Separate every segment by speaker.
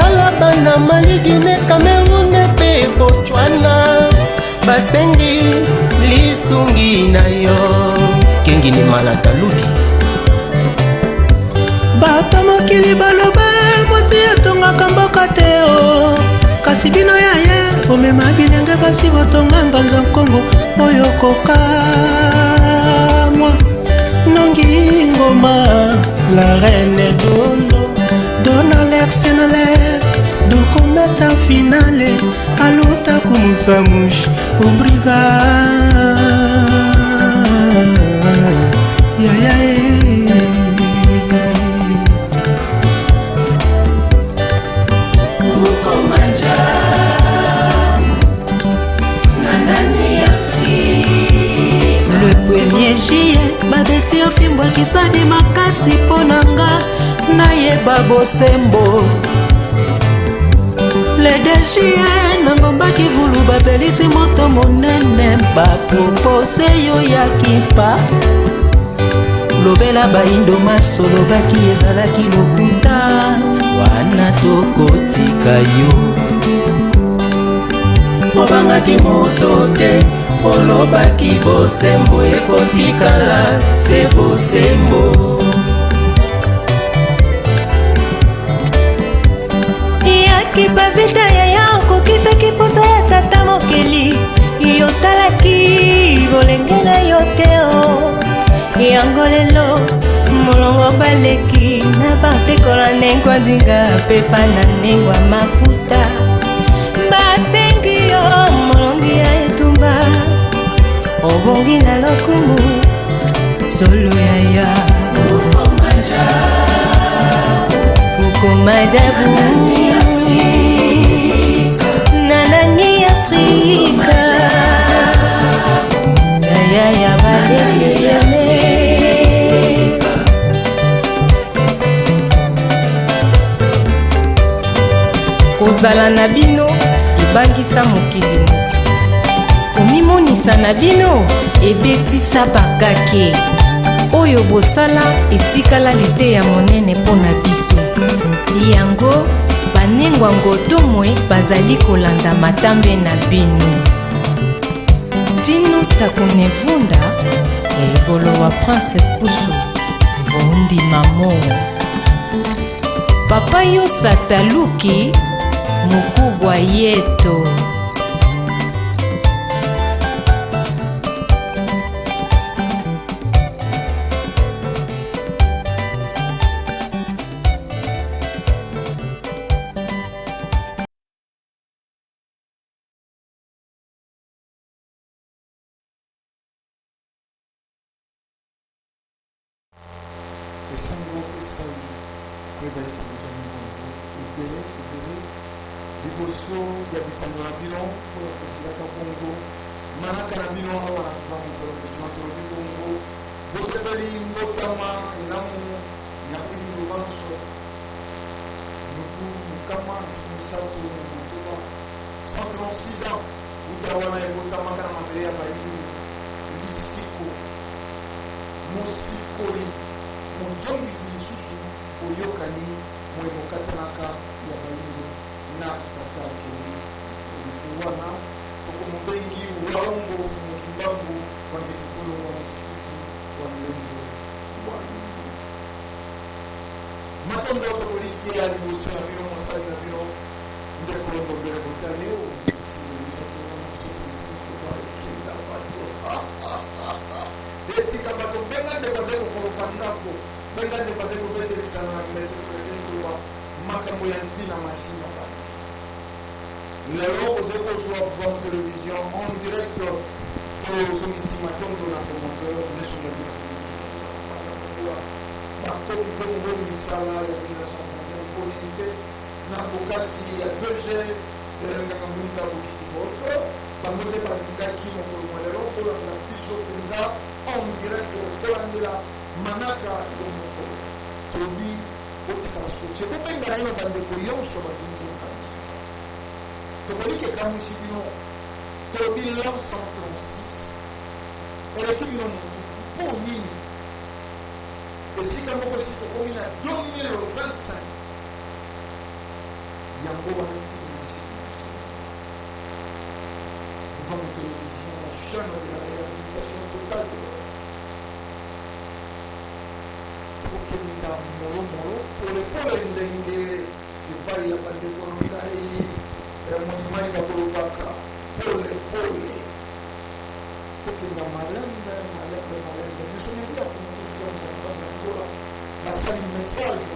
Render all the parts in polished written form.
Speaker 1: Tala bana Mali, Guinee, Cameroun mpe Botswana basengi lisungi na yo. Kengini Malata Ludi.
Speaker 2: Bato mokili baloba mwasi atongaka mboka te o kasi bino yaya bomema bilenge basi botonga mbanza nkongo oyo kokamwa nongi ngoma la reine dono dona lersenales dokometa finale aluta kumusamush obriga yaya e
Speaker 3: Le 1er juillet babeti yo fimbo ya kisadi makasi mpo na nga nayeba bosembo. Le 2 juillet na ngomba kivulu bapelisi moto monene bapropose yo ya kimpa lobela bayindo masolobaki ezalaki lokuta wana tokotika yo
Speaker 1: Obangaki moto te, olobaki bosembo ekotikala se bosembo.
Speaker 4: Yaki pavita yaya, okokisaki mposa ya tata mokeli, yotalaki bolenge na yo te o yango lelo molongo baleki na batekola ndengwa nzinga mpe pana ndengwa mafuta batengi yo molongi ya etumba obongi na lokumu solo yaya ukomajabu na nani Afrika yaya ya balekeyane. Kozala na bino ebangisa mokili mobimba, komimonisa na bino ebetisa bakake. Oyo bosala etikala liteya monene mpo na biso. Yango banengwa ngotomwe bazali kolanda matambe na bino. Tinu takunevunda ebolo wa Prince Kusu vondima mo. Papa Yosa Taluki mukubwa yeto.
Speaker 5: Esengo esali koyeba ete bozali molongo ebele ebele liboso ya bitando na bino mpona kozelaka bongo manaka na bino awa na Flamme Television. Tolobi bongo bosepeli mbotama elamu ya bayindo banso mibu 136, 136 ans uta wana ebotamaka na mabele ya bayindo lisiko mosikoli mozongisi lisusu boyokani moye mokatanaka ya bayindo na tata Okeli. Polisi wana tokomobengi Walongo Mfumu Kimbangu wa Ngikukulu wa Musiki wa Ndombo wa Lungu. Matondo tokolikia liboso na bino mosali na bino ndeko Ndombele Botale. Etika bato benga ndeko azali kokolopa ndako, benga ndeko azali kobetelisana na bileseli koloba makambo ya ntina masima bato. Lelo ozali kozwa Vam Television en direct. Tozongisi matondo na promoteur Nesonga bakoki bongo misala ya 1931 mponi te na bokasi ya 2G elengaka ngunza bokiti boto bango nde balingaki mokolo mwa lelo kolanda biso mpenza en direct, kolandela manaka ya mokolo. Tolobi botikala scotche, bobenga naino bandeko yonso bazali nzoka. Tokoliki ekamwisi bino, tolobi l'an 136 eleki bino motu mpo nini? Esika moko esi tokomi na 2025. Yango wana ntina lisiko na lisiko na mwasi. Vivant Télévision, la chaîne de la réhabilitation totale de l'homme. Tokokenda molomolo polepole ndenge epai ya bandeko na ngai ya monimani bakolobaka polepole. Tokenda malembe malembe malembe. Biso meki ya fumu basali message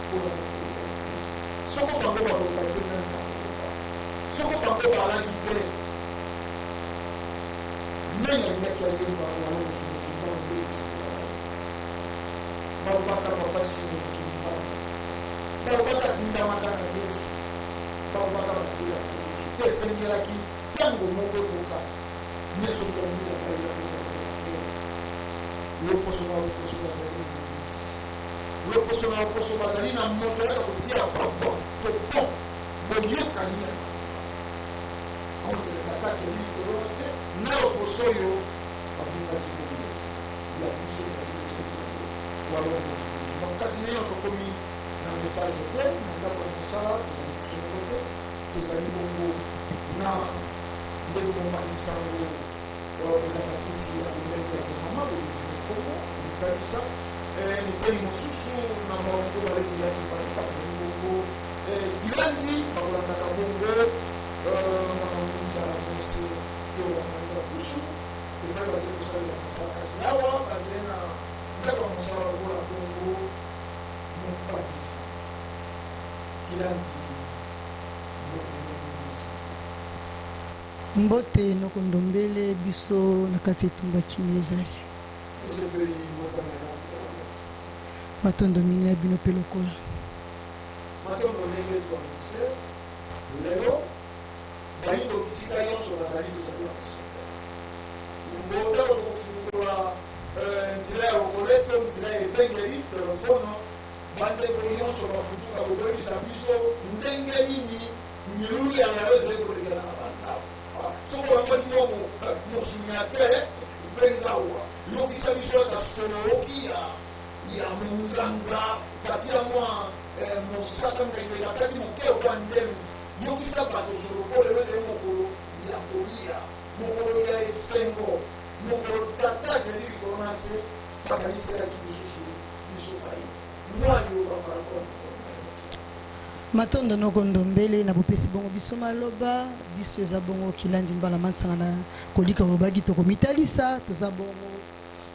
Speaker 5: mpona mokolo. Soko bango bakoloba te, nani akoloba? Soko bango balaki te, nani alingaki ayeba yango? Mosusu nde esekelaka balobaka papa Simon Kimbangu, balobaka atindamaka na Yesu, balobaka bateyaka Yesu te. Esengelaki ntango moko ekoka nyonso nzela loposo na loposo bazali na mobikisi, loposo na loposo bazali na moto yaka kotia pabo to pont boyokani ya entre tata akeli likolo na se na loposo oyo babengaki communauté ya biso. Donc kasi neno tokomi na message te. Na ndako ya mosala tozali biso moko te, tozali bongo na ndeko momatisango présentatrice ya lolenge ya mama bolizine Kongo kotalisa liteli mosusu na molongo baleki yaki bazali bongo bilandi bakolandaka bongo makambo nzala mose to bamanga kusu epai bazali kosalela mosala. Kasi awa bazali na ndako ya mosala lokola bongo mobatisa kilandi. Mbote.
Speaker 6: Mbote noko Ndombele, biso na kati etumba kimia ezali.
Speaker 5: Osepeli motana ya.
Speaker 6: Matondo mingi na bino mpe lokola.
Speaker 5: Matondo. Ndenge toannonce lelo, bayindo bisika nyonso bazali, tozali ya kosepela mbota kofungola nzela ya lokole to nzela ya ebengeli telephone. Bandeko nyonso bafutuka koboyebisa biso ndenge nini milulu ya lelo ezali kolekela na bandako. Soki olambaki mwa mosuni ya te, bengawa, yokisa biso ata soloki ya monganza batia mwa mosaka ndenge bakati moke okwa ndenge. Yokisa bato solo, mpo lelo ezali mokolo ya kolia, mokolo ya esengo, mokolo tata akeli likolo na se bakaniselaki lisusu biso baye. Mwa liloba mbala mpo na mokolo na yo.
Speaker 6: Matondo noko Ndombele na bopesi bongo biso maloba. Biso eza bongo kilandi mbala mansanga na kolika olobaki tokomitalisa. Toza bongo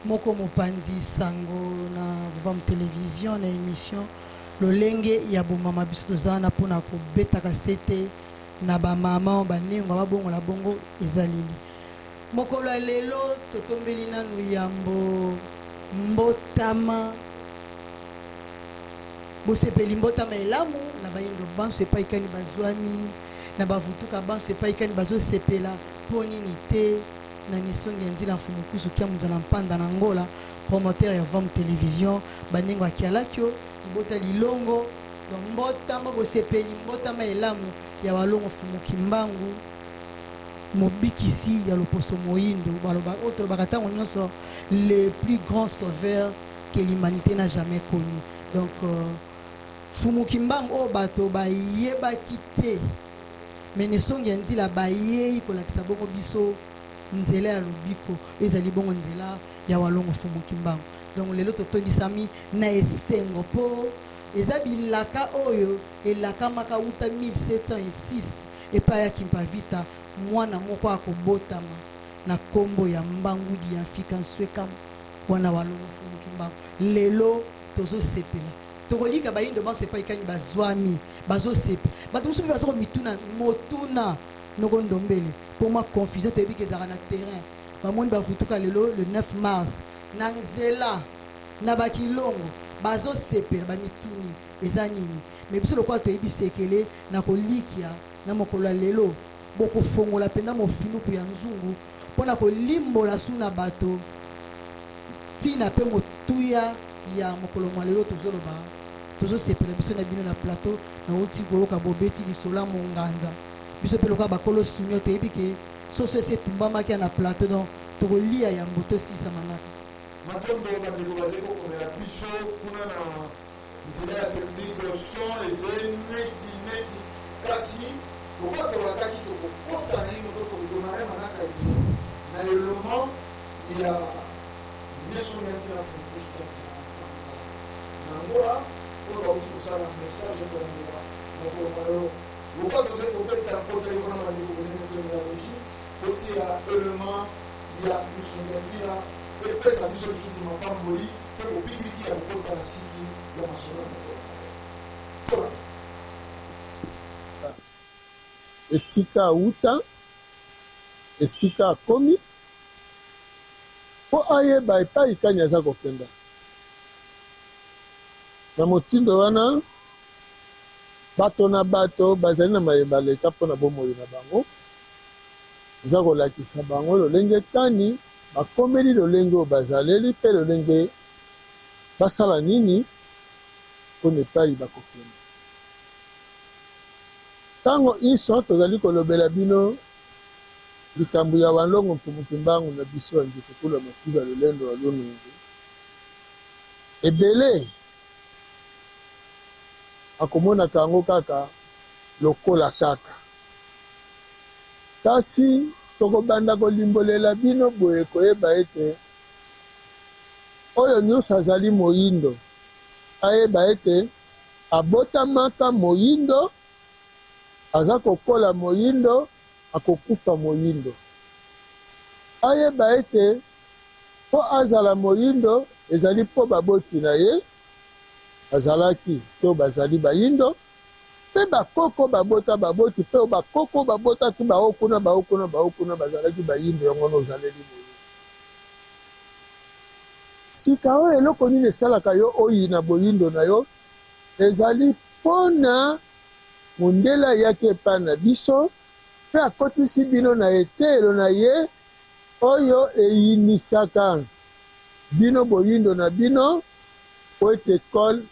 Speaker 6: moko mopanzi sango na Vuvamu Télévision na émission lolenge ya bomama. Biso toza wana mpona kobetaka sete na bamama banengo babongola bongo ezaleli. Mokolo ya lelo totombeli nanu yambo mbotama, bosepeli mbotama elamu na bayindo banso epai kani bazwami, na bavutuka banso epai kani bazosepela. Mpo nini te na nisongi ya nzila mfumu kusu kia munzala mpanda na Ngola, promoteur ya Vam Télévision, banengo akialakio libota lilongo. Donc mbotama, bosepeli mbotama elamu ya walongo fumu Kimbangu, mobikisi ya loposo moyindo. Baloba oyo tolobaka ntango nyonso, le plus grand sauveur que l'humanité n'a jamais connu. Donc fumu Kimbangu oyo bato bayebaki te, me nesongi ya nzila bayei kolakisa bongo biso nzela ya lobiko, ezali bongo nzela ya walongo fumu Kimbangu. Donc lelo totondisami na esengo mpo eza bilaka oyo elakamaka wuta 1706 epai ya Kimpa Vita, mwana moko akobotama na nkombo ya Mbangudi ya Mfika Nswekama, wana walongo fumu Kimbangu. Lelo tozosepela, tokolika bayindo banso epai kani bazwami bazosepela. Bato mosusu mpe baza komituna motuna noko Ndombele mpo mwa confusion toyebi ke ezalaka na terrain. Bamoni bavutuka lelo le 9 mars na nzela na bakilongo bazosepela, bamituni eza nini? Me biso lokola toyebi sekele na kolikia na mokolo ya lelo, bokofongola mpenza mofinuku ya nzungu mpo na kolimbola su na bato ntina mpe motuya ya mokolo mwa lelo. Tozoloba, tozosepela biso na bino na plateau. Nauti koyoka bobeti lisolo ya monganza. Biso mpe lokola bakolo sunio toyebi ke soso esi etumbamaki ya na plateau, donc tokolia yambo tosisa manaka.
Speaker 5: Matondo bandeko bazali kokomela biso kuna na nzela ya technique. Son ezali neti neti. Kasi lokola tolakaki tokokota naino to tokodemare manaka ete na element ya nyonso nyanzi na na Angola oyo bauti kosala message kolandela mokolo mwa lelo. Lokola tozali kobeta nkota yoko na bandeko bozali kotondela logi kotia element ya misongi ya ntina epesa biso lisusu mapamboli mpe bopikiliki ya kokota na siki ya masolo ya mokolo mwa lelo. Tolanda.
Speaker 7: Esika awuta, esika akomi, mpo ayeba epai kani aza kokenda. Na motindo wana, bato na bato bazali na maye baleka mpo na bomoi na bango, eza kolakisa bango lolenge kani bakomeli lolenge oyo bazaleli mpe lolenge basala nini mpo na epai bakokende. Tango inso tozali kolobela bino likambo ya Wanlongo Mfumu Kimbangu na biso ya Nzukukulu ya Masiba Lolendo wa Lunungu, ebele bakomonaka yango kaka lokola kaka. Kasi tokobanda kolimbolela bino boye koyeba ete oyo nionso azali moyindo ayeba ete Abotamaka moyindo, aza kokola moyindo, akokufa moyindo. Ayeba ete mpo azala moyindo ezali mpo baboti na ye bazalaki to bazali bayindo, mpe bakoko babota baboti mpe bakoko babotaki baoyo kuna, baoyo kuna, baoyo kuna bazalaki bayindo, yango wana ozaleli moyindo. Sika oyo eloko nini esalaka yo oyina boyindo na yo? Ezali mpo na mondele ayaki epai na biso mpe akotisi bino na eteyelo na ye oyo eyinisaka bino boyindo na bino, mpo ete ecole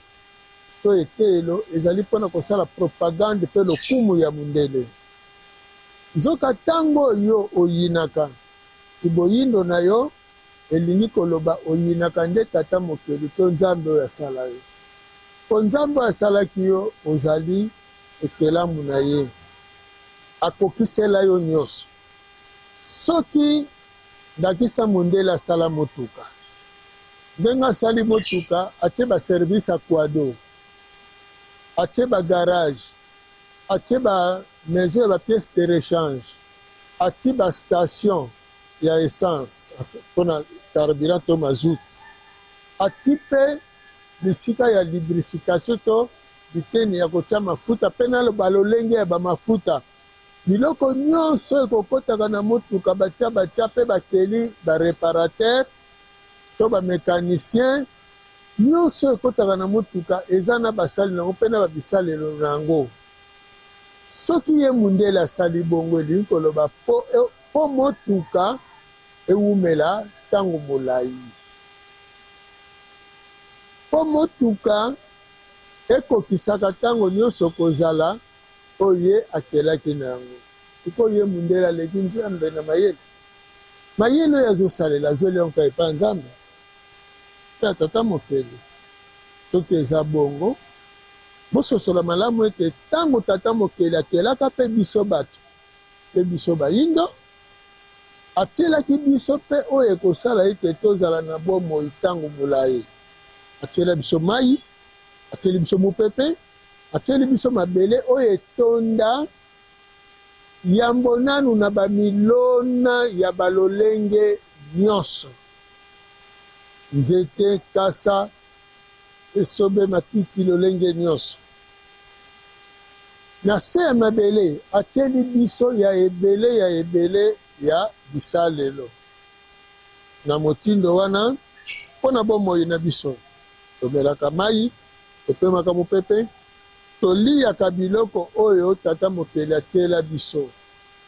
Speaker 7: to eteyelo ezali mpo na kosala propagande mpe lokumu ya mondele. Nzoka ntango oyo oyinaka kiboyindo na yo, Elingi koloba oyinaka nde Tata Mokeli to Nzambe oyo asala yo. Mpo Nzambe oyo asalaki yo, ozali ekelamu na ye. Akokisela yo nionso. Soki, ndakisa mundele asala motuka. Ndenge asali motuka, atie ba service ya quado, atie ba garage, atie ba maison ya ba pièces de rechange, atie ba station, ya essence pona carburant to mazout, ati pe bisika ya lubrification to biteni ya kotia mafuta pe na ba lolenge ya ba mafuta. Biloko nionso ekokotaka na motuka batia batia pe bakeli ba reparateurs to ba mecaniciens, nionso ekotaka na motuka eza na basali na yango pe na ba bisalelo na yango. Soki ye mundele asali bongo elingi koloba po Mpo motuka ewumela ntango molai. Mpo motuka ekokisaka ntango nyonso kozala oyo ye akelaki na yango. Sikoyo ye mundele aleki Nzambe na mayele? Mayele oyo azosalela azweli yango kaka epai ya Nzambe? Epai ya Tata Mokeli? Soki eza bongo, bososola malamu ete ntango Tata Mokeli akelaka mpe biso bato, Mpe biso bayindo, atielaki biso mpe oyo ekosala ete tozala na bomoi ntango molai. Atiela biso mai, atieli biso mopepe, atieli biso mabele oyo etonda yambo nanu na bamilona ya balolenge nyonso, nzete, nkasa, esobe, matiti lolenge nyonso. Na se ya mabele, atieli biso ya ebele ya ebele ya bisalelo. Na motindo wana, mpo na bomoi na biso, tomelaka mai, topemaka mopepe, toliyaka biloko oyo Tata Mokeli atiela biso.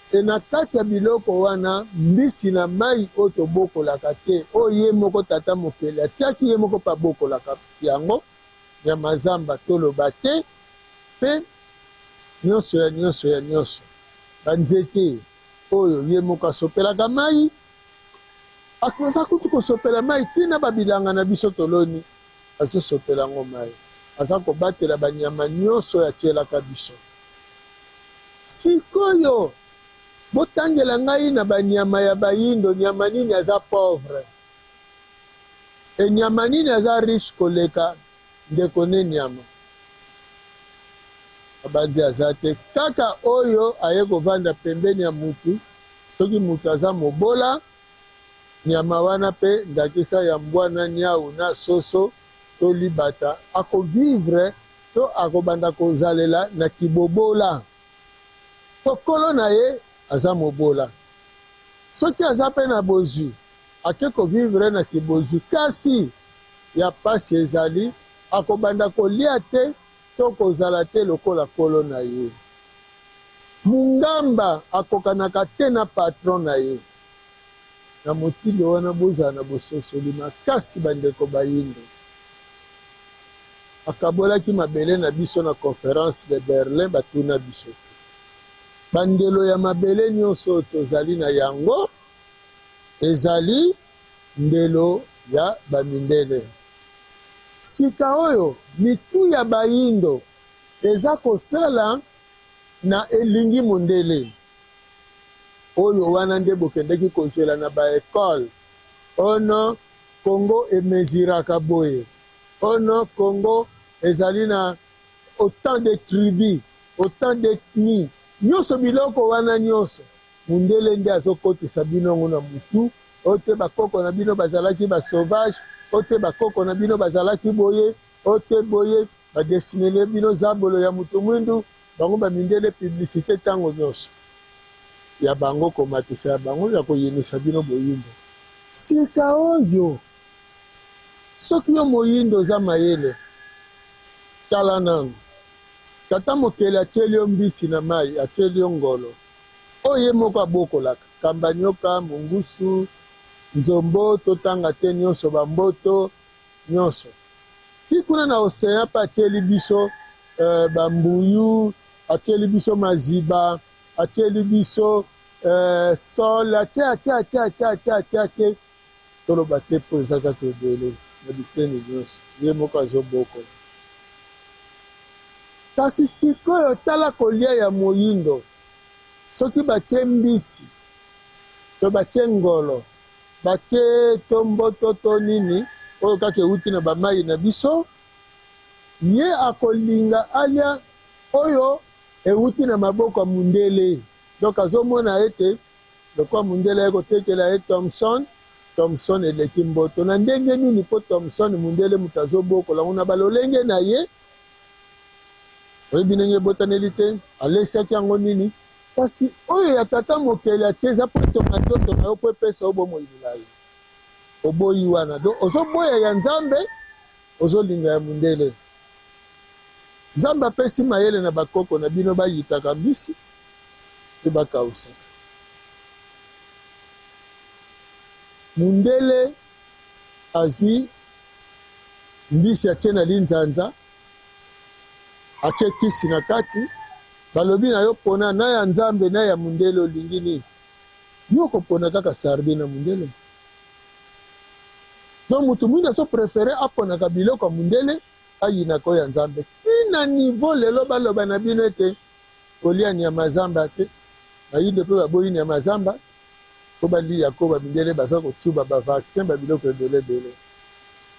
Speaker 7: Mpe na kati ya biloko wana, mbisi na mai oyo tobokolaka te, oyo ye moko Tata Mokeli atiaki, ye moko mpe abokolaka yango, nyama zamba toloba te, mpe nyonso ya nyonso ya nyonso, banzete oyo ye moko asopelaka mai, aza kutu kosopela mai ti na babilanga na biso toloni, azosopela yango mai, aza kobatela banyama nyonso oyo atielaka biso. Sikoyo botangela ngai na ba nyama ya bayindo nyama nini aza pauvre et nyama nini aza riche koleka ndeko ne nyama? Abandi aza te kaka oyo aye kovanda pembeni ya mutu soki mutu aza mobola nyama wana pe ndakisa ya mbwa na niawu na soso to libata ako vivre to akobanda kozalela na kibobola po kolo na ye aza mobola. Soki aza pe na bozwi ake ko vivre na kibozwi kasi ya pasi ezali akobanda kolia te to kozala te lokola kolo na ye. Mungamba akokanaka te na patron na ye. Na motindo wana bozala na bososoli makasi ba ndeko bayindo. Bakabolaki mabele na biso na conference de Berlin batuna biso te. Ba ndelo ya mabele nionso oyo tozali na yango ezali ndelo ya ba mindele. Sika oyo mitu ya bayindo eza kosala na elingi mondele. Oyo wana nde bokendeki kozwela na ba ecole oh non Congo e mesuraka boye oh non Congo ezali na autant de tribus autant d'ethnies nionso biloko wana nionso mundele nde azokotisa bino yango na mutu oh te ba koko na bino bazalaki ba sauvage oh te ba koko na bino bazalaki boye oh te boye ba dessinele bino zabolo ya mutu mwindu bango ba mindele publicite tango nionso ya bango komatisa ya bango ya koyinisa bino boyindo sika oyo soki yo moyindo oza mayele tala nanu tata mokeli atieli yo mbisi na mayi atieli yo ngolo oyo ye moko abokolaka kamba nioka mungusu nzombo totanga te nionso ba mboto nionso ti kuna na ocean pe atieli biso ba mbuyu, atieli biso maziba, atieli biso sol, atie atie atie atie atie atie atie toloba te po eza kaka ebele na biteni nionso ye moko azo bokola. Kasi sikoyo tala kolia ya moyindo soki batie mbisi to batie ngolo batie to mboto to nini oyo kaka ewuti na ba mayi na biso, ye akolinga alia oyo ewuti na maboko ya mundele. Donc azomona ete lokola mundele aye kotekela ye Thomson, Thomson eleki mboto. Na ndenge nini? Po Thomson mundele moto azobokola yango na ba lolenge na ye, oyebi ndenge ebotaneli te, alesiaki yango nini? Kasi oyo ya Tata Mokeli atie eza po etonga nzoto na yo po epesa yo bomoi molayi. Oboyi wana. Donc ozo boya ya Nzambe, ozo linga ya mundele. Nzambe apesi mayele na ba koko na bino ba yikaka mbisi pe ba kawusaka. Mundele azui mbisi atie na linzanza, atie kisi na kati, Balobi na yo pona na ya nzambe na ya mundele olingi nini? Yo okopona kaka sardine ya mundele? Donc mutu muindu azo prefere aponaka biloko ya mundele ayinaka oyo ya nzambe ti na niveau lelo baloba na bino ete kolia nyama zamba te bayindo pe baboyi nyama zamba po baliya ko ba mindele baza kocuba ba vaccin ba biloko ebele ebele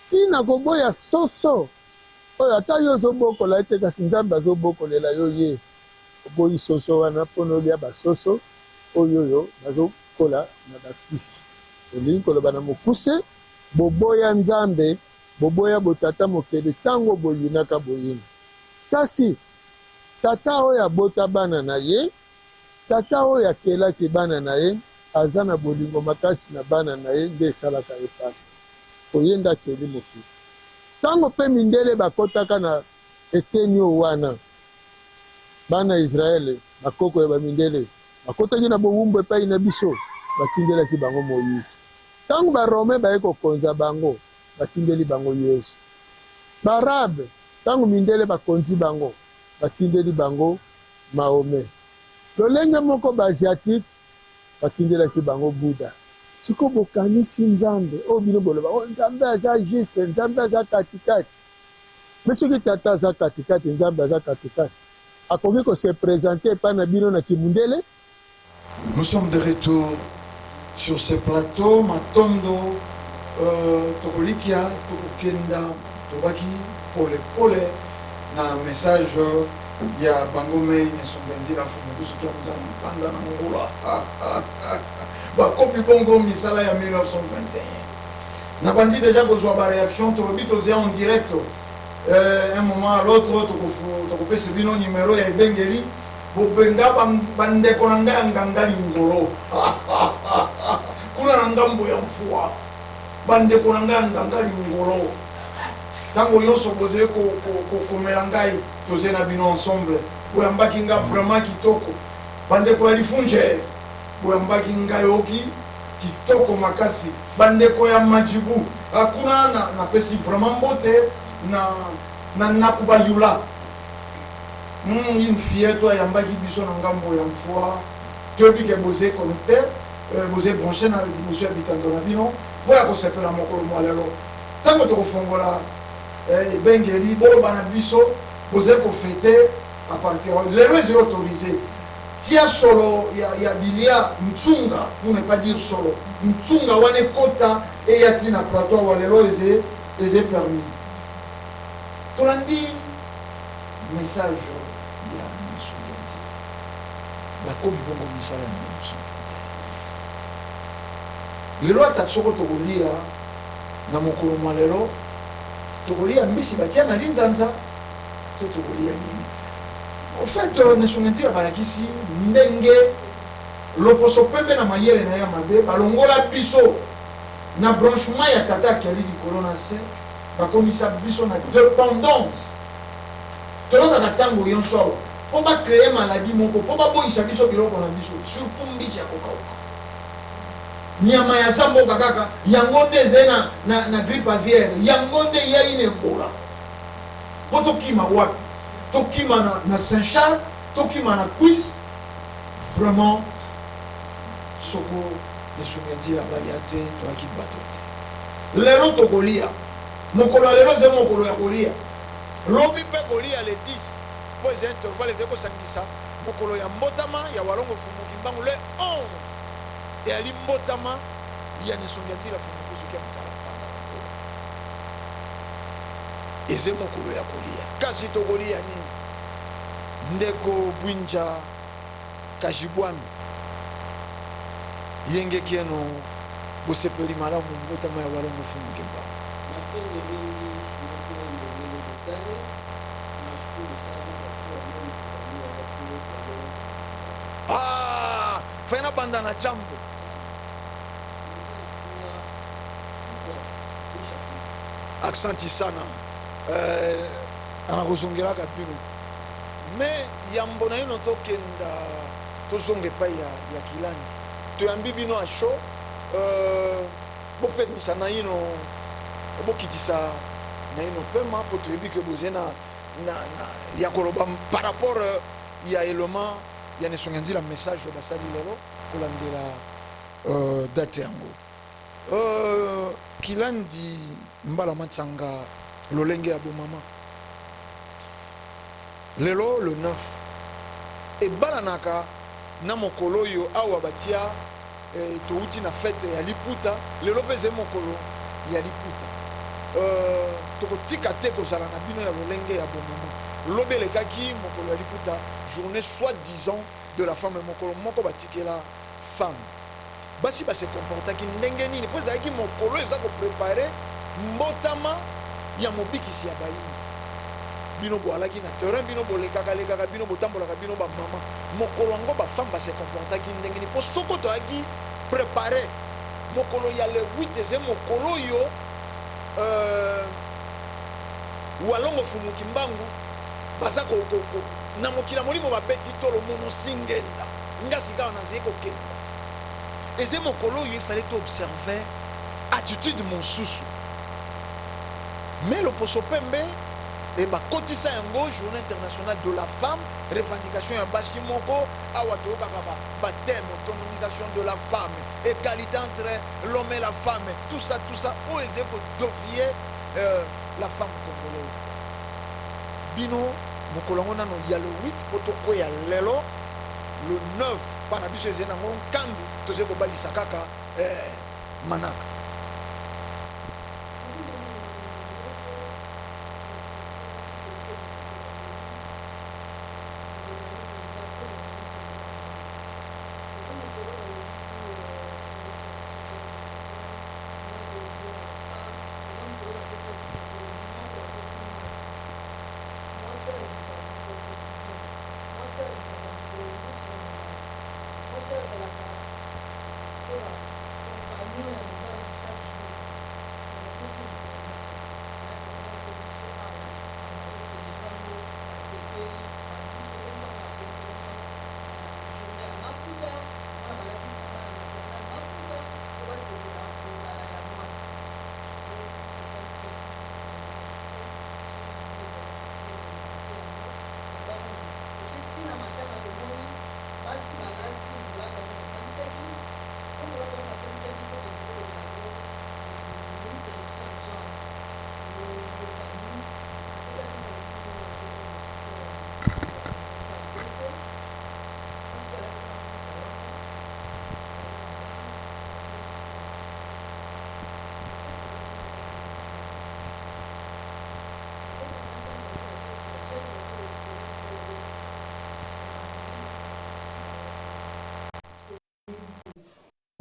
Speaker 7: ti na koboya soso Oyo ata yo ozo bokola ye te kasi nzambe azo bokolela yo ye oboyi soso wana pona olia ba soso oyo oyo bazo kola na ba kisi elingi koloba na mokuse boboya nzambe boboya bo tata mokeli tango boyinaka boyini kasi tata oyo abota bana na ye tata oyo akelaki bana na ye aza na bolingo makasi na bana na ye nde esalaka ye pasi po ye nde akeli mokili. Tango pe mindele bakotaka na eteni oyo wana, bana Israele, bakoko ya bamindele, bakotaki na bowumbu epai na biso, batindelaki bango Moyize. Tango ba-Romain baye kokonza bango, batindeli bango Yezu. Ba-Arabe, tango mindele bakonzi bango, batindeli bango Mahomet. Lolenge moko ba-Asiatique, Batindelaki bango Buda. Sikoyo bokanisi Nzambe oyo bino boloba oh Nzambe aza juste, Nzambe aza katikati. Mais soki tata aza katikati, Nzambe aza katikati. Akoki ko se presenter epai na bino na kimundele?
Speaker 5: Nous sommes de retour sur ce plateau matondo euh, tokolikia tokokenda tobaki pole pole na message ya bango mei nesonga nzila mfumu kusukia muzana mpanda na ngula bakopi bongo misala ya 1921 nabandi deja kozwa bareaction tolobi tozia en direct euh, un moment à l'autre tokopesa bino numero ya ebengeli Bobenga bandeko na ngai ya nganga lingolo kuna na ngambo ya mfua, bandeko na ngai ya nganga lingolo, ntango nyonso bozali kokomela ngai, tozali na bino ensemble. Boyambaki nga vraiment kitoko, bandeko ya lifunje, boyambaki ngai oki kitoko makasi, bandeko ya majibu kuna napesi vraiment mbote na na nakubayula. Hum une fillette oyo ayambaki biso na ngambo ya mfua toyebi ke boze connecte euh, boze branche na liboso ya bitando na bino mpo ya kosepela mokolo mwa lelo ntango tokofongola eh, ebengeli boloba na biso boze kofete à partir lelo ezali autorisé tia solo ya, ya bilia ntsunga pour ne pas dire solo ntsunga wana ekota eya ti na plateau awa lelo eze eze permis tolandi Message ya misu ya nzela. Bakomi bongo misala ya 1921. Lelo ata soko tokolia na mokolo mwa lelo, tokolia mbisi batia na linzanza to tokolia nini? Au fait, euh, Nesonga Nzila balakisi ndenge loposo pembe na mayele na ya mabe balongola biso na branchement ya tata akeli likolo na se, bakomisa biso na dependance. Toyokaka tango yonso awa po ba creer maladie moko po baboyisa biso biloko na biso surtout mbisi ya kokauka. Nyama ya zamboka kaka yango nde ezali na, na, na grippe aviaire, yango nde eyai na Ebola. Po tokima wapi? Tokima na, na Saint Charles, tokima na Cuisse? Vraiment soko lisungi ya nzila baya te, toyaki bato te. Lelo tokolia, mokolo ya lelo ezali mokolo ya kolia. Lobi mpe kolia le 10 mpo eza intervalle ezali kosangisa mokolo ya mbotama ya Walongo Mfumu Kimbangu le 11 eyali mbotama ya Nisongi ya Nzila Mfumu Kuzu Kia Muzala Mpanda na Ngola. Eze mokolo ya kolia, kasi tokolia nini? Ndeko Bwinja Kajibwami Yenge Kieno, bosepeli malamu mbotama ya Walongo Mfumu Kimbangu.
Speaker 8: Matondo mingi ndeko Ndongele Botale, tunashukuru sana kwa kuwa leo mlitutambua watu wa leo.
Speaker 5: Ah, fai na banda na jambo. Aksanti sana eh, anakozongelaka bino me yambo na ino tokenda tozonga epai ya, ya kilandi toyambi bino a chaud euh, Bopemisa naino, bokitisa naino pema mpo toyebi ke bozali na, na, na ya koloba par rapport euh, ya element ya Nesonga Nzila message oyo basali lelo kolandela euh, date yango euh, Kilandi Mbala Matsanga lolenge ya bomama lelo le 9 ebalanaka na mokolo oyo awa batia Eh, towuti na fete ya liputa, lelo mpe ezali mokolo ya liputa. Euh, tokotika te kozala na bino ya lolenge ya bomama. Lobi elekaki mokolo ya liputa, journée soit disant de la femme, mokolo moko batikela femme. Basi ba se comportaki ndenge nini? Mpo ezalaki mokolo eza ko preparer mbotama ya mobikisi ya bayini. Bino boalaki na terrain, bino bolekaka lekaka, bino botambolaka, bino ba mama. Mokolo yango ba femme ba se comportaki ndenge nini? Po soko toyaki prepare mokolo ya le 8 eze mokolo oyo euh, Walongo Fumu Kimbangu baza ko, ko, ko, na mokili ya molimo babeti tolo monosingenda nga sikawa nazali kokenda eze mokolo oyo ifale to observe attitude mosusu Mais loposo pembe et bakotisa yango journée internationale de la femme, revendication ya basi moko, awa toyokaka ba ba thèmes autonomisation de la femme, égalité entre l'homme et la femme, tout ça tout ça oyo ezali ko devier euh, la femme congolaise. Bino Mokolo yango nano ya le 8 mpo tokweya lelo le 9 mpa na biso ezali nango nkandu tozali kobalisa kaka eh, manaka.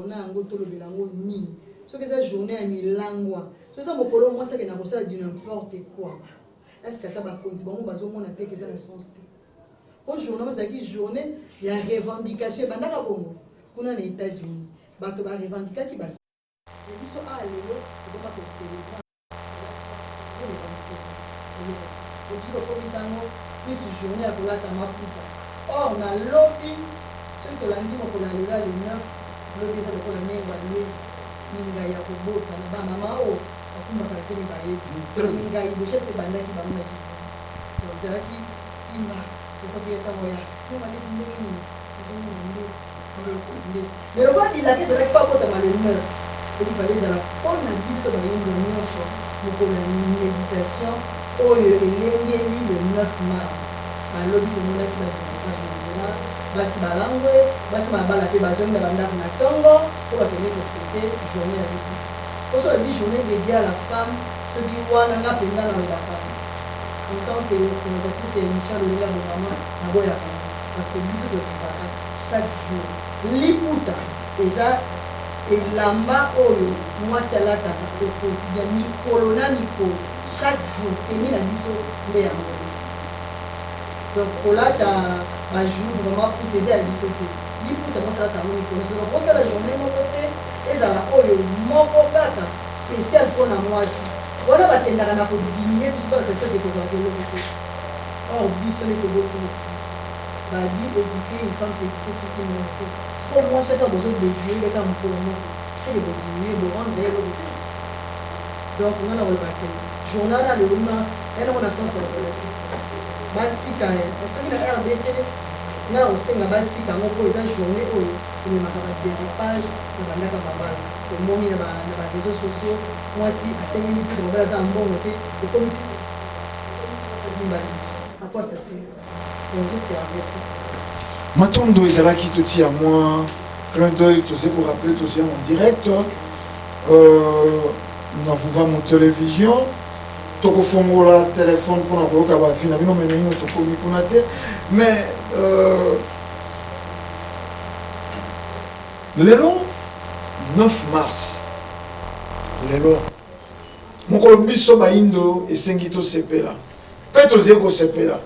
Speaker 6: Na yango tolobela yango nini? Soki eza journée ya milangwa, soki eza mokolo mwasi akenda kosala du n'importe quoi, est ce que ata bakonzi bango bazomona te ke eza na sens te? Po journée yango ezalaki journée ya revendication, ebandaka bongo kuna na États-Unis, bato barevendikaki bas mais biso awa lelo tokoma kocelebre okoki kokomisa yango plus journée ya kolata maputa. Or na lobi, soki tolandi mokolo ya lelo ya le 9, lobi eza lokola mengo ya lwezi mingai ya kobota na bamama oyo bakumbaka zemi bayebi mingai deja se ebandaki bango na libumu. Donc ezalaki nsima ekoki ya ntango ya mengo ya lwezi ndenge nini ozomona ndeti ndeti ndeti, mais lokola bilaka ezalaki mpo abotama le 9, elifale ezala mpo na biso bayindo nyonso mokolo ya méditation oyo elengeli le 9 mars. Balobi tomonaki badécoupage na nzela, basi balangwe, basi mabala mpe bazongi na bandako na ntongo mpo bakende kofêter journée ya liputa. Mpo so babi journée dédiée à la femme, soki wana nga mpenza nalobaka en tant que présentatrice ya émission Lolela Bomama, naboyaka yango parce que biso tovivaka chaque jour. Liputa eza elamba oyo mwasi alataka au quotidien, mikolo na mikolo, chaque jour teni na biso nde yango. Donc kolata bajour vraiment puta eza ya biso te. Liputa mwasi alata yango mikolo nyonso. Donc kosala journée moko te ezala oyo moko kaka spécial mpona mwasi wana. Bakendaka na kodiminuer biso mpo biso te kozalaka eloko te. Or biso nde toboti mokili. Babi éduquer une femme, c'est éduquer toute une nation. Sikoyo mwasi ata bozodédie kaka mokolo moko, seke bodiminue, borendre ye eloko te. Donc nga na koloba te journal na le 8 mars yango na sens ozala te. Batika soki na RDC, nga na kosenga batika yango mpo eza journée oyo ememaka badérapage na bandaka mabala. Tomoni na baréseaux sociaux, mwasi asengi liputa, mobali aza na mbongo te, ekomi ti mwasi abimba liso. À quoi ça sert? Ozoservir te.
Speaker 5: Matondo ezalaki totia mwa clin d'œil, toze korappeler toze en direct na Vuvamu Télévision. Tokofongola telefone mpona koyoka bavi na bino, me naino tokomi kuna te. Mais lelo 9 mars, lelo mokolo biso bayindo esengi tosepela mpe tozali kosepela.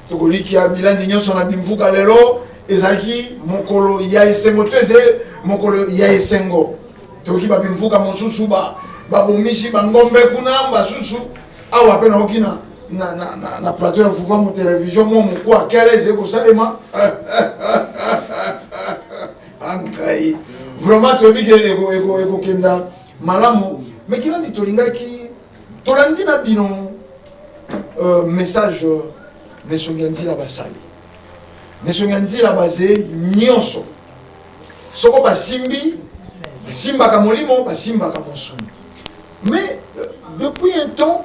Speaker 5: Tokolikia bilandi nyonso na bimvuka. Lelo ezalaki mokolo ya esengo to ezali mokolo ya esengo. Tokoki babimvuka mosusu babomisi bangombe kuna, basusu awa mpe nakoki na plateau ya Vuvamu Télévision mwa mokwa akele ezali kosalema angai. Vraiment toyebi ke ekokenda malamu. Mais kinandi tolingaki tolandi na bino message nesongi ya nzila basali nesongi ya nzila baze nyonso soko basimbi basimbaka molimo, basimbaka mosuni. Mais depuis un temps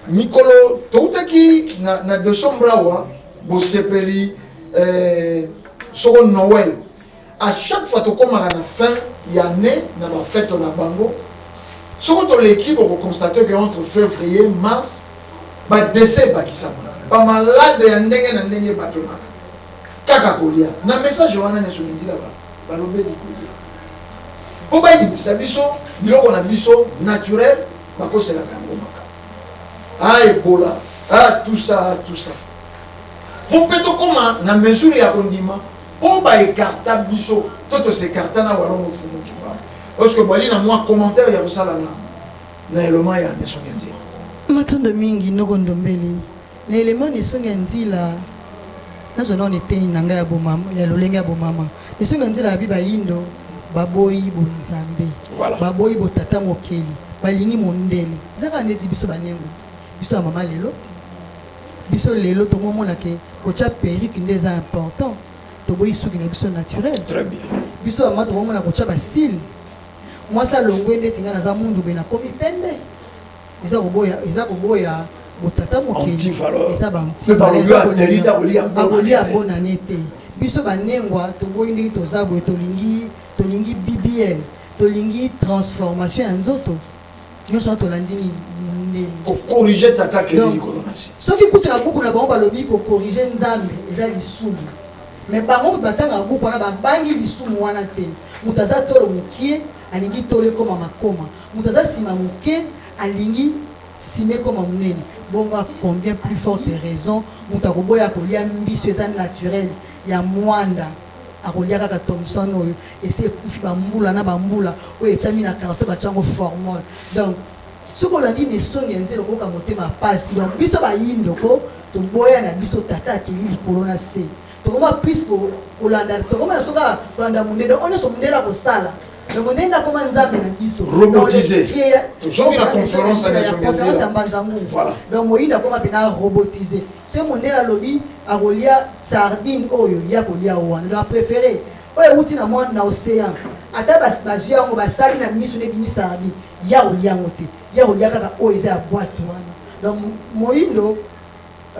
Speaker 5: Mikolo toutaki na, na decembre awa, bosepeli eh, soko Noël. À chaque fois tokomaka na fin ya année na ba fête na bango. Soko toleki boko constater que entre février, mars ba décès bakisamaka. Ba malade ya ndenge na ndenge bakemaka. Kaka kolia. Na message wana neso nzila ba balobeli kolia. Po bayebisa biso biloko na biso naturel bakoselaka yango makambo. Ah Ebola, ah tout ça, ah tout ça. Po mpe tokoma na mesure ya kondima po ba ecarta biso to to s'ecarta na Walongo Fumu Kimbangu. Parce que bwali na mwa commentaire ya kosala na na eloma ya Nesongi ya Nzila.
Speaker 6: Matondo mingi noko Ndombele. Na elema Nesongi ya Nzila nazwa nano eteni na ngai ya bomama ya lolenge ya bomama. Nesongi ya Nzila abi bayindo baboyi bonzambe.
Speaker 5: Voilà.
Speaker 6: Baboyi botata mokeli, balingi mondele. Eza kaka ndeti biso banengo biso ya mama lelo. Biso lelo tokomona ke kotia perruque nde eza important, toboyi suki na biso naturel.
Speaker 5: Très bien.
Speaker 6: Biso mama tokomona kotia ba cils. Mwasi alongwe ndeti nga naza mundu be nakomi pembe. Eza koboya, eza koboya botata mokeli.
Speaker 5: Anti-valeur.
Speaker 6: Eza ba
Speaker 5: Pe
Speaker 6: anti-valeur,
Speaker 5: balobi
Speaker 6: eza
Speaker 5: ateli
Speaker 6: kolinga.
Speaker 5: te, akolia bonane
Speaker 6: Akolia
Speaker 5: te.
Speaker 6: bonane te. Biso banengwa toboyi ndenge toza boye, tolingi, tolingi BBL, tolingi transformation ya nzoto. Nyonso wana tolandi nini? Mondele.
Speaker 5: Ko corriger tata kende
Speaker 6: Donc,
Speaker 5: likolo na se.
Speaker 6: soki kutu na buku na bango balobi ko corriger Nzambe eza lisumu, mais bango moto batangaka buku wana babangi lisumu wana te. Moto aza tolo mokie alingi tolo ekoma makoma, moto aza sima moke alingi sima ekoma monene. Bongo a combien plus forte raison moto akoboya kolia mbisi eza naturel ya mwanda, akolia kaka Thomson oyo esi ekufi ba mbula na ba mbula, oyo etiami na carton batia yango formol. Donc soki olandi na esongi ya nzela okoyoka motema pasi. Donc biso bayindo ko toboya na biso tata akeli likolo na se, tokoma plus ko kolanda, tokoma na biso kaka kolanda mondele. Donc oyo nyonso mondele akosala, donc mondele nde akoma nzambe na biso.
Speaker 5: Robotisé.
Speaker 6: Donc, le créa-
Speaker 5: Tozongi na conférence ya
Speaker 6: ya
Speaker 5: Nesongi ya
Speaker 6: conférence
Speaker 5: Nzela.
Speaker 6: ya Mbanza Ngungu.
Speaker 5: Voilà.
Speaker 6: Donc moyindo akoma pena robotisé. Soki mondele alobi akolia sardine oyo, ye akolia wana. Donc a préféré oyo ewuti na mwa na océan, ata bazwi yango basali na miso nde ebimi sardine, ye akolia yango te, ye akolia kaka oyo eza ya boîte wana. Donc moyindo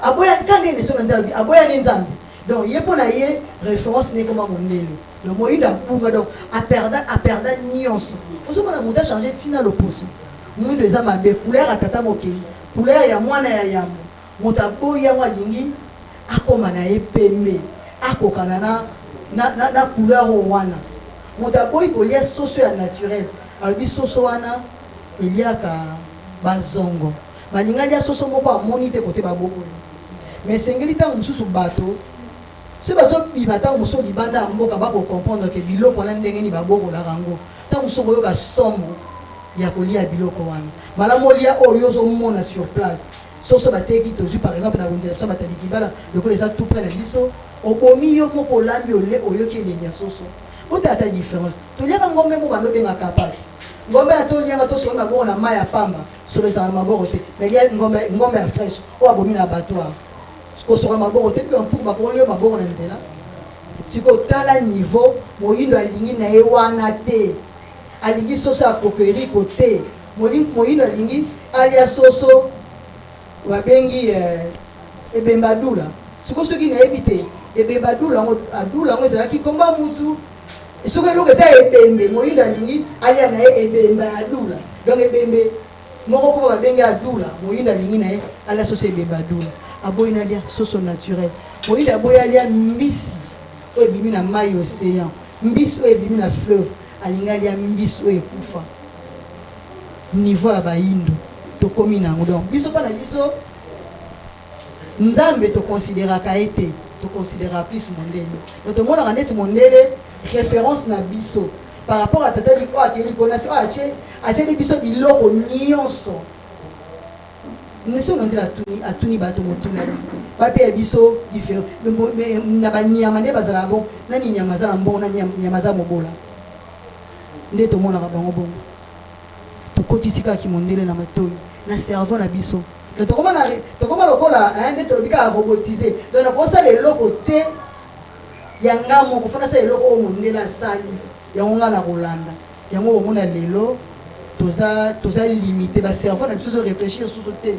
Speaker 6: aboya kaka ndenge Nesongi ya Nzela alobi, aboya nde Nzambe. Donc ye mpo na ye référence ne ekoma mondele. Donc moyindo abunga, donc aperda, aperda nyonso. Ozomona moto achange ntina loposo mwindo eza mabe, couleur ya tata mokeli, couleur ya mwana ya yambo, moto aboyi yango, alingi akoma na ye pembe, akokana na, na, na, na couleur oyo wana. Moto aboyi kolia soso ya naturel, alobi soso wana eliaka bazongo, balingi alia soso moko amoni te kote babokoli. Mais esengeli ntango mosusu bato soki bazobima ntango mosusu libanda ya mboka bakocomprendre ke biloko wana ndenge nini babokolaka yango. Ntango mosusu okoyoka somo ya kolia biloko wana, malamu olia oyo ozomona sur place. Soso bateki tozwi par exemple na wenze na biso ya Matadi Kibala, lokola eza tout près na biso, obomi yo moko olambi ole oyoki elengi ya soso. Botala ata difference. Toliaka ngombe moko bando benga kapati. Ngombe na tolianga tosokola maboko na mayi ya pamba, solo ezala na maboko te. Mais lia ngombe, ngombe ya fresh oyo abomi na abattoir. Kosokola maboko te, mpe ba mpuku bakongoli yo maboko na nzela. Sikoyo tala niveau moyindo alingi na ye wana te. Alingi soso ya kokeriko te. Moyindo alingi alia soso babengi ebembe adula. Sikoyo soki nayebi te ebembe adula yango, adula yango ezalaki komba mutu. Soki eloko eza ebembe, moyindo alingi alia na ye ebembe adula. Donc ebembe moko koko babengi adula, moyindo alingi na ye alia soso ebembe adula. Aboyi na lia soso naturel. Moyindo aboyi alia mbisi oyo ebimi na mayi ocean, mbisi oyo ebimi na fleuve, alingi alia mbisi oyo ekufa. Niveau ya bayindo tokomi na yango. Donc biso mpa na biso Nzambe to consideraka ye te, to consideraka plus mondele. Donc tomonaka neti mondele référence na biso par rapport à tata oyo akei likolo na se, oyo atie atieli biso biloko nyonso. Nesongi ya Nzela atuni, atuni bato motuna ti bapeya biso different na banyama nde bazalaka bongo, nani nyama aza na mbongo, nani nyama aza mobola, nde tomonaka bango bongo. Tokotisi kaka kimondele na matoyi na cerveau na biso. Donc tokoma na tokoma lokola hein, nde tolobi kaka robotise. Donc nakosala eloko te ya nga moko, faut nasala eloko oyo mondele asali, yango nga nakolanda yango. Omona lelo toza toza limite, ba cerveau na biso ezo réfléchir susu te.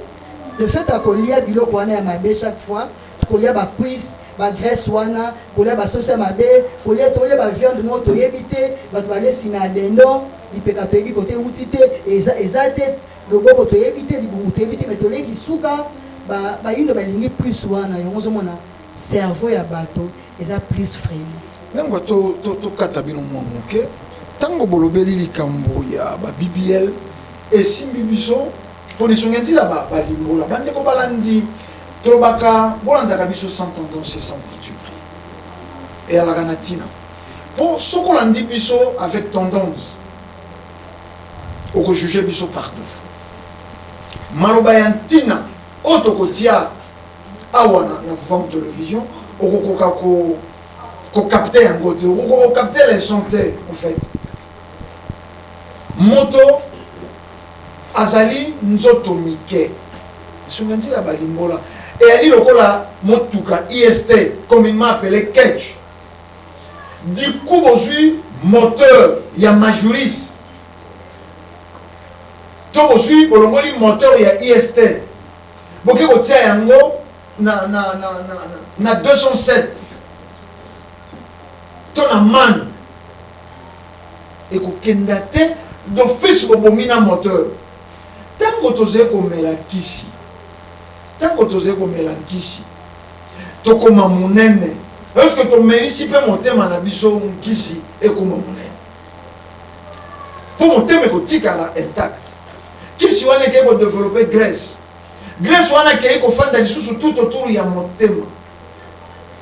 Speaker 6: Le fait ya kolia biloko wana ya mabe chaque fois, kolia ba cuisse, ba graisse wana, kolia ba sauce ya mabe, kolia tolia ba viande moko toyebi te, bato balie nsima ya dindon, lipeka toyebi kote ewuti te, eza eza te, loboko toyebi te, libumu toyebi te, mais toleki suka ba bayindo balingi plus wana, yango ozomona cerveau ya bato eza plus freine.
Speaker 5: Nengwa to to tokata bino mwa moke ntango bolobeli likambo ya ba BBL esimbi biso mpo na esongi ya nzila ba balimbola bandeko balandi tolobaka bolandaka biso sans tendance et sans parti pris eyalaka na ntina mpo soki olandi biso avec tendance okojuge biso par défaut maloba ya ntina oyo tokotia awa na, na Vuvamu Television okokoka ko kokapte yango te, okokoka kokapte leçon te. En fait moto azali nzoto mike esunga nzela balimbola eyali lokola motuka ist communément appelé ketch. Du coup bozwi moteur ya majuris to bozwi bolongoli moteur ya ist boke kotia yango na, na, na, na, na 207 to na man ekokenda te d'office, bobomi na moteur. Ntango tozali komela kisi, ntango tozali komela nkisi tokoma monene, eske tomelisi mpe motema na biso nkisi ekoma monene? Mpo motema ekotikala intact, kisi wana ekei kodevelope graisse, graisse wana ekei kofanda lisusu tout autour ya motema.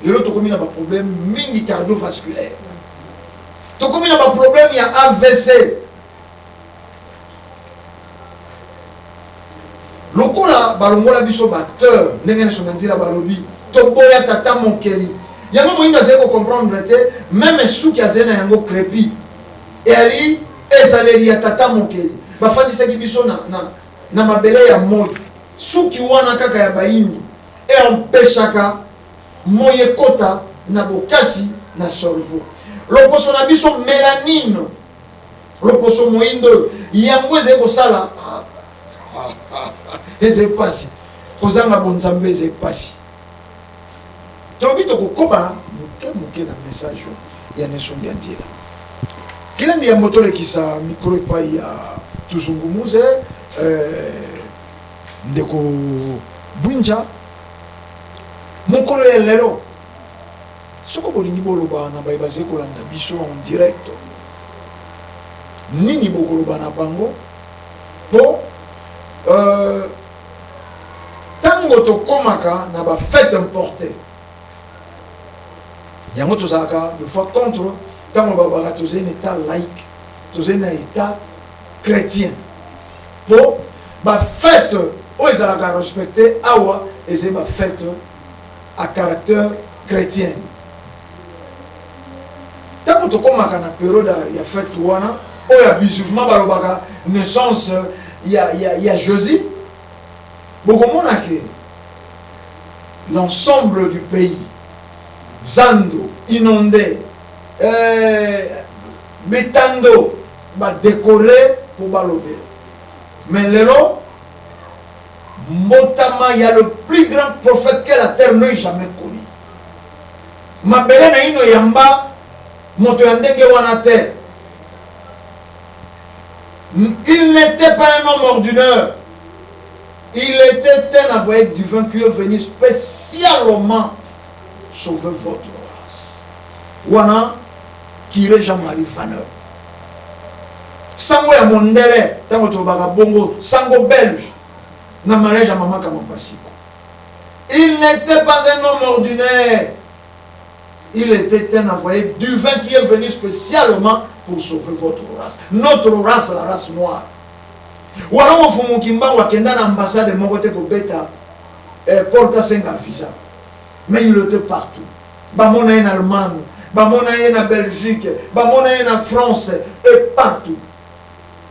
Speaker 5: Lelo tokomi na baproblème mingi cardiovasculaire, tokomi na baproblème ya AVC. Lokola balongola biso baacteur ndenge nyonso na nzela balobi toboya tata mokeli yango, moyindo azali kocomprendre te. Meme suki azali na yango crepi, eyali ezaleli ya tata mokeli. Bafandisaki biso na, na, na mabele ya moi. Suki wana kaka ya bayindo empeshaka moi ekota na bokasi na cerveau. Loposo na biso melanine, loposo moyindo oyo, yango ezali kosala ezali mpasi. Kozanga bonzambe ezali mpasi. Tolobi tokokoba moke moke na message ya Nesongi ya nzela kilandi yambo tolekisa mikro epai ya tuzungumuze ndeko Bwinja. Mokolo ya lelo, soko bolingi boloba na baye bazali kolanda biso en direct, nini bokoloba na bango? Mpo ntango tokomaka na bafete importe, yango tozalaka de fois contre. Ntango babaka tozali na état laïque, tozali na état chrétien, mpo bafete oyo ezalaka respecte awa ezali bafete à caractère chrétien. Ntango tokomaka na periode ya fete wana oyo abusivement balobaka naissance ya Jésus, bokomona ke l'ensemble du pays, zando inondé, bitando badécoré mpo balobela. Mais lelo mbotama ya le plus grand prophète que la terre n'ait jamais connu, mabele na ino yamba moto ya ndenge wana te. Il n'était pas un homme ordinaire, il était un envoyé divin qui est venu spécialement sauver votre race. Wana curé Jean-Marie Vaneur, sango ya mondele, ntango tolobaka bongo sango belge na mariage ya mama Kamambasiko. Il n'était pas un homme ordinaire, il était un envoyé divin qui est venu spécialement pour sauver votre race, notre race, la race noire. Wana mofumu Kimbangu akenda na ambassade moko te kobeta porte asenga visa, mais il était partout. Bamona ye na Allemagne, bamona ye na Belgique, bamona ye na France et partout.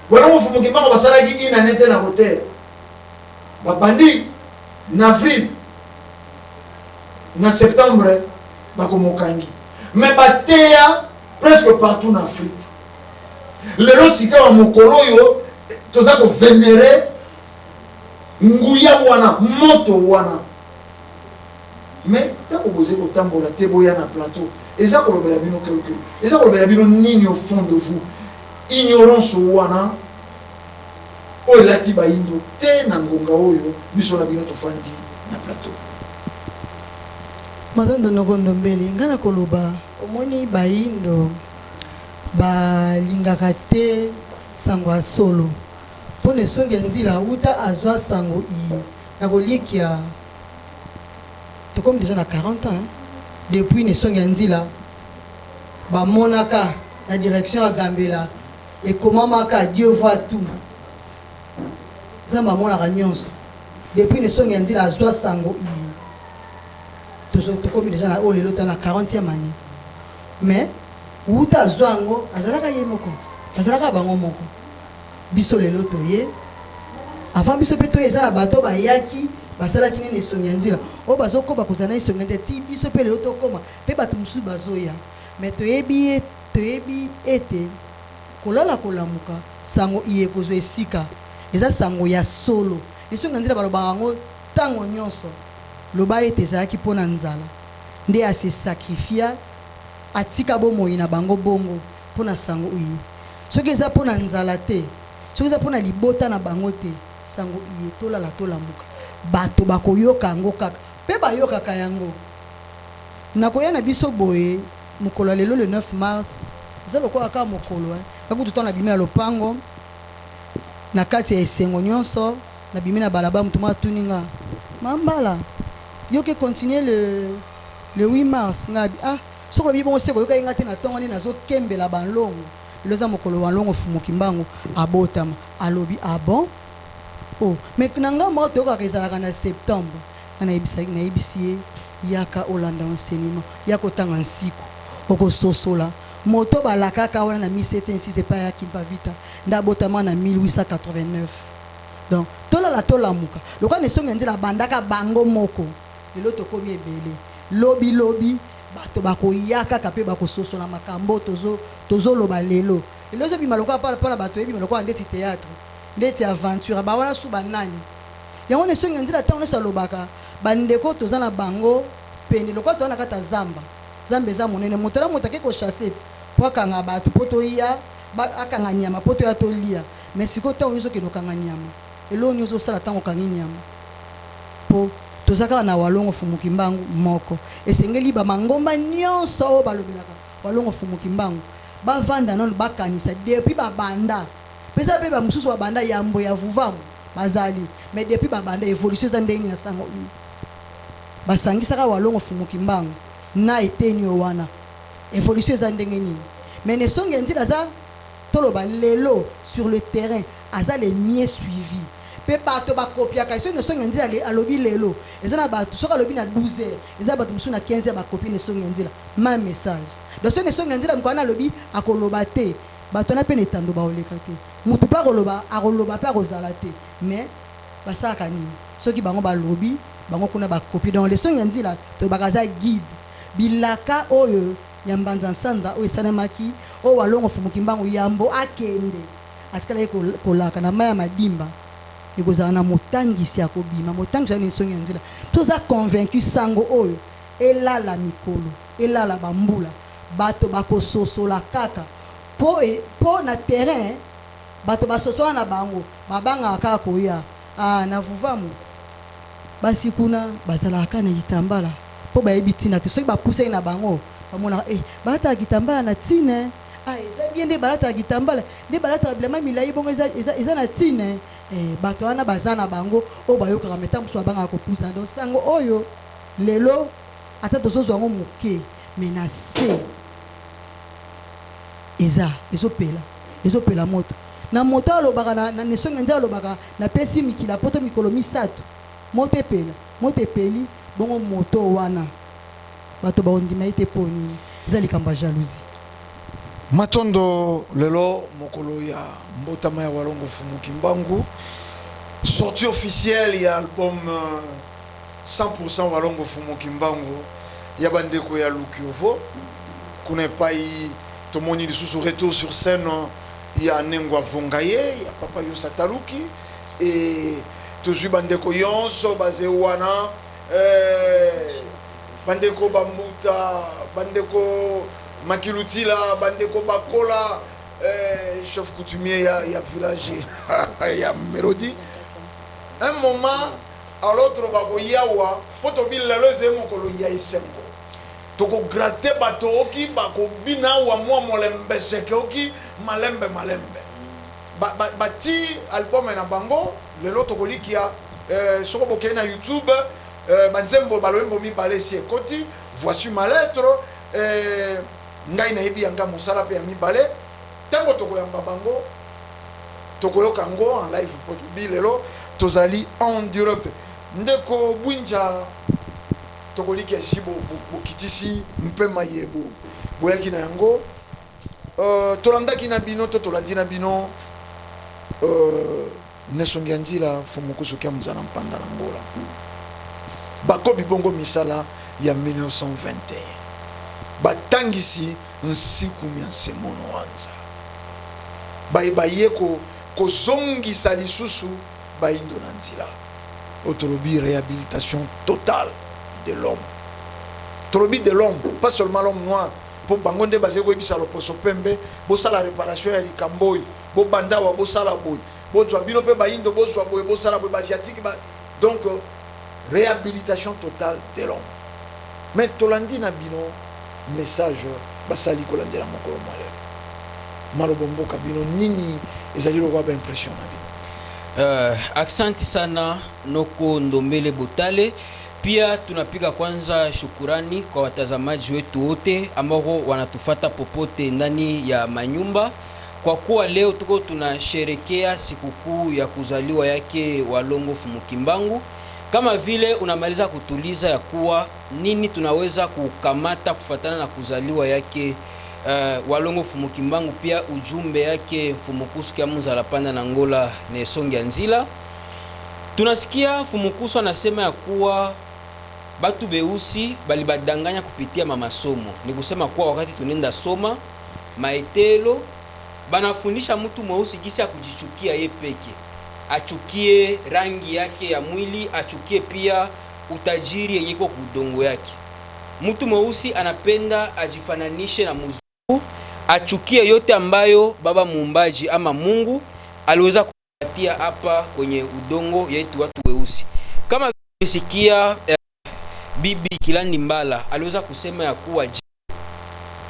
Speaker 5: Wana mofumu Kimbangu basalaki inane te na koteya, babandi na avril, na septembre bakomokangi, mais bateya presque partout na Afrique. Lelo sika wa mokolo oyo toza kovenere. Nguya wana, moto wana. Mais ntango bozali kotambola te boya na plateau, eza kolobela bino quelque, eza kolobela bino nini au fond de vous? Ignorance wana oyo elati bayindo te na ngonga oyo biso na bino tofandi na plateau.
Speaker 6: Matondo noko Ndombele, nga na koloba omoni bayindo balingaka te sango ya solo mpo na esongi ya nzila wuta azwa sango iye na kolikia. Tokomi dejà na 40 ans hein depuis na esongi ya nzila bamonaka na direction ya Gambela ekomamaka Dieu voit tout Nzambe amonaka nionso depuis na esongi ya nzila azua sango iye tozo tokomi dejà na oyo lelo ta na 40e annee mais wuta azua yango azalaka ye moko bazalaka bango moko Biso lelo toye avant biso pe toya eza na bato oyo bayaki basalaki nini esongi ya nzila oyo bazokoba kozala na esongi ya nzila ti biso pe lelo tokoma pe bato mosusu bazoya mais toyebi ye toyebi ete kolala kolamuka sango iye ekozwa esika eza sango ya solo esongi ya nzila balobaka yango tango nionso loba ete ezalaki po na nzala nde a se sacrifia atika bomoi na bango bongo po na sango iye Soki eza po na nzala te, soki eza po na libota na bango te, sango iye tolala tolamuka, bato bakoyoka yango kaka, pe bayokaka yango. Nakoya na biso boye, mokolo ya lelo le 9 mars, eza lokola kaka mokolo eh, nga kutu tango nabimi na lopango, na kati ya esengo nionso, nabimi na balabala, moto moko atuni nga, Ma Mbala, yo ke continuer le le 8 mars? Nga nabi ah! Soki olobi bongo seke oyokaki nga te na tongo nde nazo kembela ba nlongo lelo eza mokolo wa nlongo fumu kimbangu abotama alobi ah bon oh mais na ngambo awa toyokaka ezalaka na septembre nga nayebisaki nayebisi ye yaka olanda enseignement yaka otanga nsiku okososola moto balakaka wana na 1706 epai ya kimpa vita nde abotama na 1889 donc tolala tolamuka lokola na esongi ya nzela abandaka bango moko lelo tokomi ebele Lobi lobi bato bakoya kaka pe bakososola makambo tozo tozo loba lelo. Lelo ezo bima lokola pa pona bato ebima lokola ndeti theatre, ndeti aventure ba wana su ba nani? Yango na esongi ya nzela tango nionso alobaka ba ndeko toza na bango pene lokola toza na kati ya zamba, zamba eza monene moto na moto ake ko chasser ti po akanga bato po toya ba akanga nyama po toya tolia mais sikoyo tango yo ozo kende okanga nyama eloko nini ozo sala tango okangi nyama? Po toza kaka na Walongo Mfumu Kimbangu moko. Esengeli ba mangomba nionso oyo balobelaka Walongo Mfumu Kimbangu bavanda nanu bakanisa depuis ba banda. Pe eza pe ba mosusu ba banda yambo ya Vuvamu bazali mais depuis ba banda evolution eza ndenge nini na sango oyo basangisaka Walongo Mfumu Kimbangu na eteni oyo wana evolution eza ndenge nini mais na esonge ya nzila aza toloba lelo sur le terrain aza le mieux suivi. Pe bato ba copiaka ye soki Nesongi ya Nzila alobi lelo eza na bato soki alobi na 12 heures eza na bato mosusu na 15 heures ba copie Nesongi ya Nzila meme message donc soki Nesongi ya Nzila mokolo wana alobi akoloba te bato wana pe na etando bakoleka te mutu pe akoloba akoloba pe akozala te mais basalaka nini soki bango balobi bango kuna ba copie donc Nesongi ya Nzila tolobaka aza guide bilaka oyo ya Mbanza Nsanza oyo esalemaki oyo Walongo Mfumu Kimbangu yambo akende Atikalaki kolaka na mayi ya madimba ekozala na motangisi akobima motangisi wana esongi ya nzela toza convaincu sango oyo elala mikolo elala ba mbula bato bakososola kaka po po na terrain bato basosola na bango babangaka kaka koya ah na vuvamu basi kuna bazalaka kaka na kitambala po bayebi tina te soki bapusani na bango bamonaka eh balataka kitambala na tina eh. Ah eza bien nde balataka kitambala nde balataka bilamba milayi bongo eza eza eza na tina eh eh bato wana baza na bango oyo bayokaka mais tango mosusu babangaka kopusana donc sango oyo lelo ata tozozwa yango moke mais na se eza ezopela ezopela moto na moto alobaka na na nesonge nzela alobaka napesi mikili ya poto mikolo misatu moto epela moto epeli bongo moto wana Bato bakondima ye te po nini? Eza likambo ya jalousie.
Speaker 5: Matondo lelo mokolo ya mbotama ya Walongo Mfumu Kimbangu sortie officielle ya album 100% Walongo Mfumu Kimbangu ya ba ndeko ya Lukiovo kuna epayi tomoni lisusu retour sur scène ya Nengua Vongaye ya Papa Yosa Taluki et Tozwi bandeko yonso baze wana, eh, bandeko bambuta, bandeko makilutila, bandeko bakola, eh, chef coutumier ya, ya village ya Melodie. Un moment à l'autre bakoyawa mpo tobi lelo ezali mokolo ya esengo. Toko gratter bato oki bakobina awa mwa molembe seke oki malembe malembe. Bati ba, ba album na bango lelo tokolikia, eh, soko bokei na YouTube, eh, banzembo baloyembo mibale esi ekoti, Voici ma lettre, eh, Ngai nayebi yanga mosala mpe ya mibale. Ntango tokoyamba bango, tokoyoka yango en live mpo tobi lelo tozali en direct. Ndeko Bwinja, tokolikia esi bokitisi mpe maye boyaki na yango. Tolandaki na bino to tolandi na bino Nesongi ya Nzila Mfumu Kusu kia Muzala Mpanda na Ngola, bakobi bongo misala ya 1921, batangisi nsiku mya nsemono wanza baye baye kozongisa lisusu bayindo na nzila oyo tolobi réhabilitation totale de l'homme. Tolobi de l'homme, pas seulement l'homme noir, mpo bango nde bazali koyebisa loposo pembe: bosala réparation ya likambo oyo, bobanda awa, bosala boye, bozwa bino mpe bayindo, bozwa boye, bosala boye, baasiatique ba. Donc réhabilitation totale de l'homme. Mais tolandi na bino message basali kolandela mokolo mwa lelo, maloba mboka bino nini ezali lokola baimpression na bino?
Speaker 8: Asante sana Noko Ndombele Botale. Pia tunapiga kwanza shukurani kwa watazamaji wetu wote ambao wanatufata popote ndani ya manyumba, kwa kuwa leo tuko tunasherekea sikukuu ya kuzaliwa yake Walongo Fumu Kimbangu. Kama vile unamaliza kutuliza ya kuwa nini tunaweza kukamata kufatana na kuzaliwa yake Walongo Fumu Kimbangu, pia ujumbe yake Mfumu Kusu kia Munzala Panda na Ngola na Esongi ya Nzila. Tunasikia Fumu Kusu anasema ya kuwa batu beusi balibadanganya kupitia mamasomo. Ni kusema kuwa wakati tunaenda soma maetelo, banafundisha mtu mweusi gisi ya kujichukia ye peke, achukie rangi yake ya mwili, achukie pia utajiri yenye iko kudongo yake. Mtu mweusi anapenda ajifananishe na mzungu, achukie yote ambayo baba muumbaji ama Mungu aliweza kupatia hapa kwenye udongo yetu watu weusi. Kama tulisikia bibi Kilandi Mbala aliweza kusema ya kuwa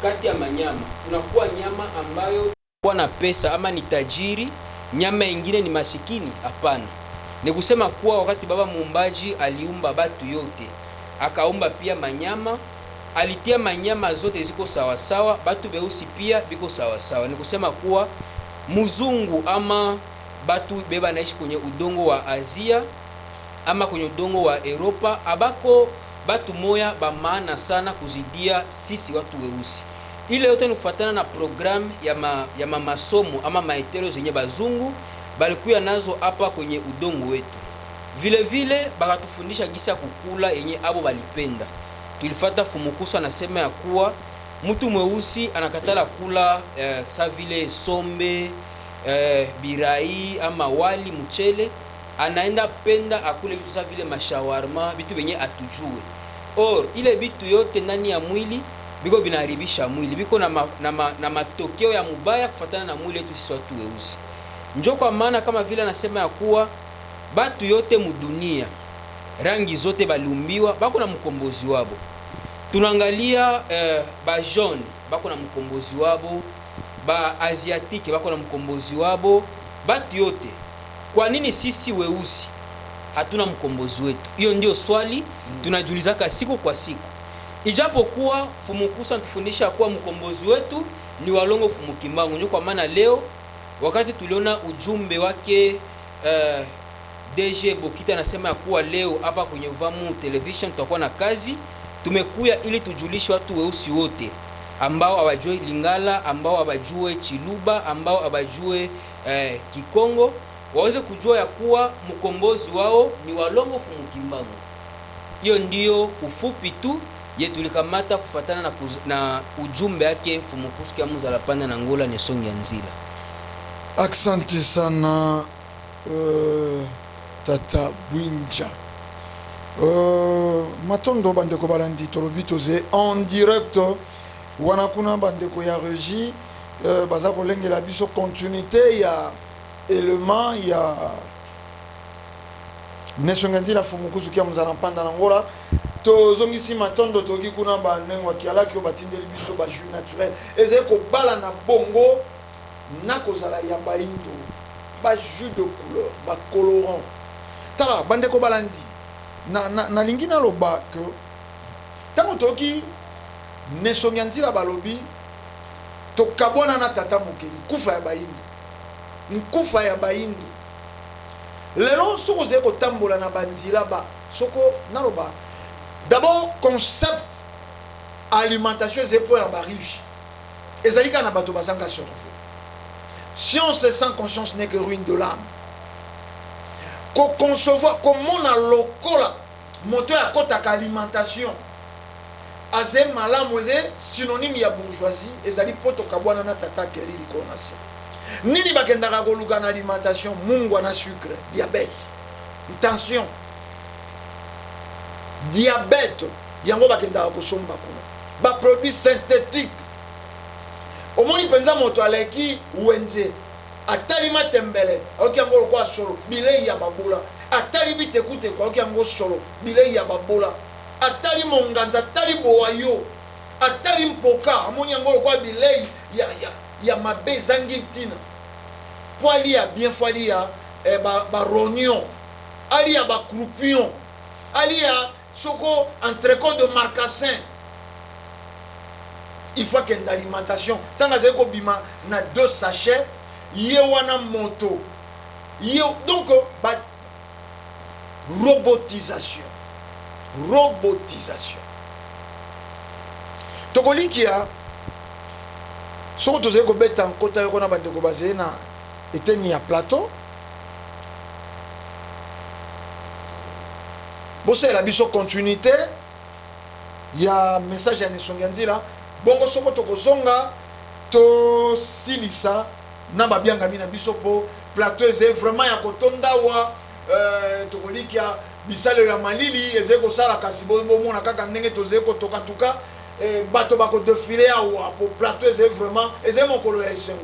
Speaker 8: kati ya manyama kunakuwa nyama ambayo kuwa na pesa ama ni tajiri, nyama ingine ni masikini? Hapana. Ni kusema kuwa wakati baba muumbaji aliumba batu yote, akaumba pia manyama, alitia manyama zote ziko sawasawa, batu beusi pia biko sawasawa. Ni kusema kuwa muzungu ama batu beba naishi kwenye udongo wa Asia ama kwenye udongo wa Europa abako batu moya ba maana sana kuzidia sisi watu weusi. Ile yote ni kufuatana na programme ya ma masomo ama maetelo zenye bazungu balikuya nazo hapa kwenye udongo wetu. Vile vile bakatufundisha gisi ya kukula yenye abo balipenda. Tulifata Fumukusu anasema ya kuwa mtu mweusi anakatala kula sa vile sombe, birai ama wali mchele, anaenda penda akule vitu sa vile mashawarma, vitu venye atujue. Or ile vitu yote ndani ya mwili biko binaharibisha mwili, biko na matokeo ya mubaya kufatana na mwili wetu sisi watu weusi. Njo kwa maana kama vile anasema ya kuwa batu yote mudunia, rangi zote, baliumbiwa bako na mkombozi wabo. Tunaangalia ba jaune bako na mkombozi wabo, ba asiatique bako na mkombozi wabo, batu yote. Kwa nini sisi weusi hatuna mkombozi wetu? Hiyo ndio swali tunajiulizaka siku kwa siku, ijapokuwa Fumukusa anatufundisha kuwa mkombozi wetu ni Walongo Fumu Kimbangu. Ndio kwa maana leo wakati tuliona ujumbe wake DG Bokita anasema ya kuwa leo hapa kwenye Vamu Television tutakuwa na kazi, tumekuya ili tujulishe watu weusi wote ambao hawajue Lingala, ambao hawajue Chiluba, ambao hawajue Kikongo, waweze kujua ya kuwa mkombozi wao ni Walongo Fumu Kimbangu. Hiyo ndio ufupi tu ye tulikamata kufatana na ujumbe yake Fumu Kusu kia Muzala Panda na Ngola Nesongi ya Nzila.
Speaker 5: Asante sana. Tata Bwinja. Euh, matondo bandeko balandi tolobi toze en direct wana kuna bandeko ya régie euh, baza kolengela biso continuité ya élément ya nesonga nzila fumukuzu kia muzala mpanda na ngola tozongisi matondo toyoki kuna banengo ya kialaki oyo batindeli biso ba jus naturel ezali kobala na bongo na kozala ya baindo ba jus de couleur ba colorant tala bandeko balandi nalingi na, na naloba ke ntango toyoki nesongi ya nzila balobi tokabwana na tata mokeli kufa ya baindo nkufa ya baindo lelo soki ozali kotambola na banzila ba soko naloba d'abord concept alimentation ezali mpo ya bariche ezali kaka na bato bazanga cerveau. Science sans conscience n'est que ruine de l'âme. Ko concevoir, komona lokola moto oyo akotaka alimentation aze malamu eze synonyme ya bourgeoisie ezali mpo tokabwana na tata akeli likolo na se. Nini bakendaka koluka na alimentation? Mungwa na sucre, diabète, tension, diabète yango bakendaka kosomba kuna. Ba produits synthetiques. Omoni penza moto aleki wenze atali matembele ayoki yango lokola solo bilei ya babola, atali bitekuteku ayoki yango solo bilei ya babola, atali monganza, atali boayo, atali mpoka amoni yango lokola bilei ya, ya, ya mabe ezangi ntina. Mpo alia bien fo alia eh, ba, ba rognon, alia ba croupion, alia Soko entrecot de marcassin il faut akende alimentation ntango azali kobima na deux sachets ye wana moto ye donc ba robotisation robotisation tokolikia soko tozali kobeta nkota yoko na bandeko bazali na eteni ya plateau Bosalela biso continuite ya message ya Nesongi ya Nzila, bongo soko tokozonga tosilisa na babiangami na biso po plateau ezali vraiment ya kotonda awa. Euh, tokolikia bisalelo ya malili ezali kosala, kasi bomona kaka ndenge tozali kotoka tuka eh, bato bakodefile awa po plateau ezali vraiment ezali mokolo ya esengo.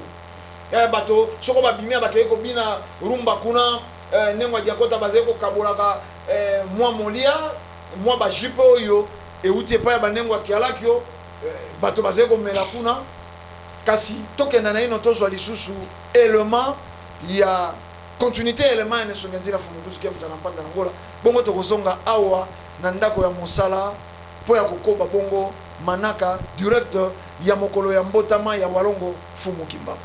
Speaker 5: Eh, bato soko babimi bakei kobina rumba kuna eh, ndenge ya diakota bazali kokabolaka eh, mwa molia mwa bajupe oyo euti epai ya bandengo ya kialakio eh, bato bazali komela kuna kasi tokenda naino tozwa lisusu element ya continuité ya element ya nesongi ya nzila fumukuzu kiamza na mpanda na ngola bongo tokozonga awa na ndako ya mosala mpo ya kokoba bongo manaka direct ya mokolo ya mbotama ya Walongo Fumu Kimbangu.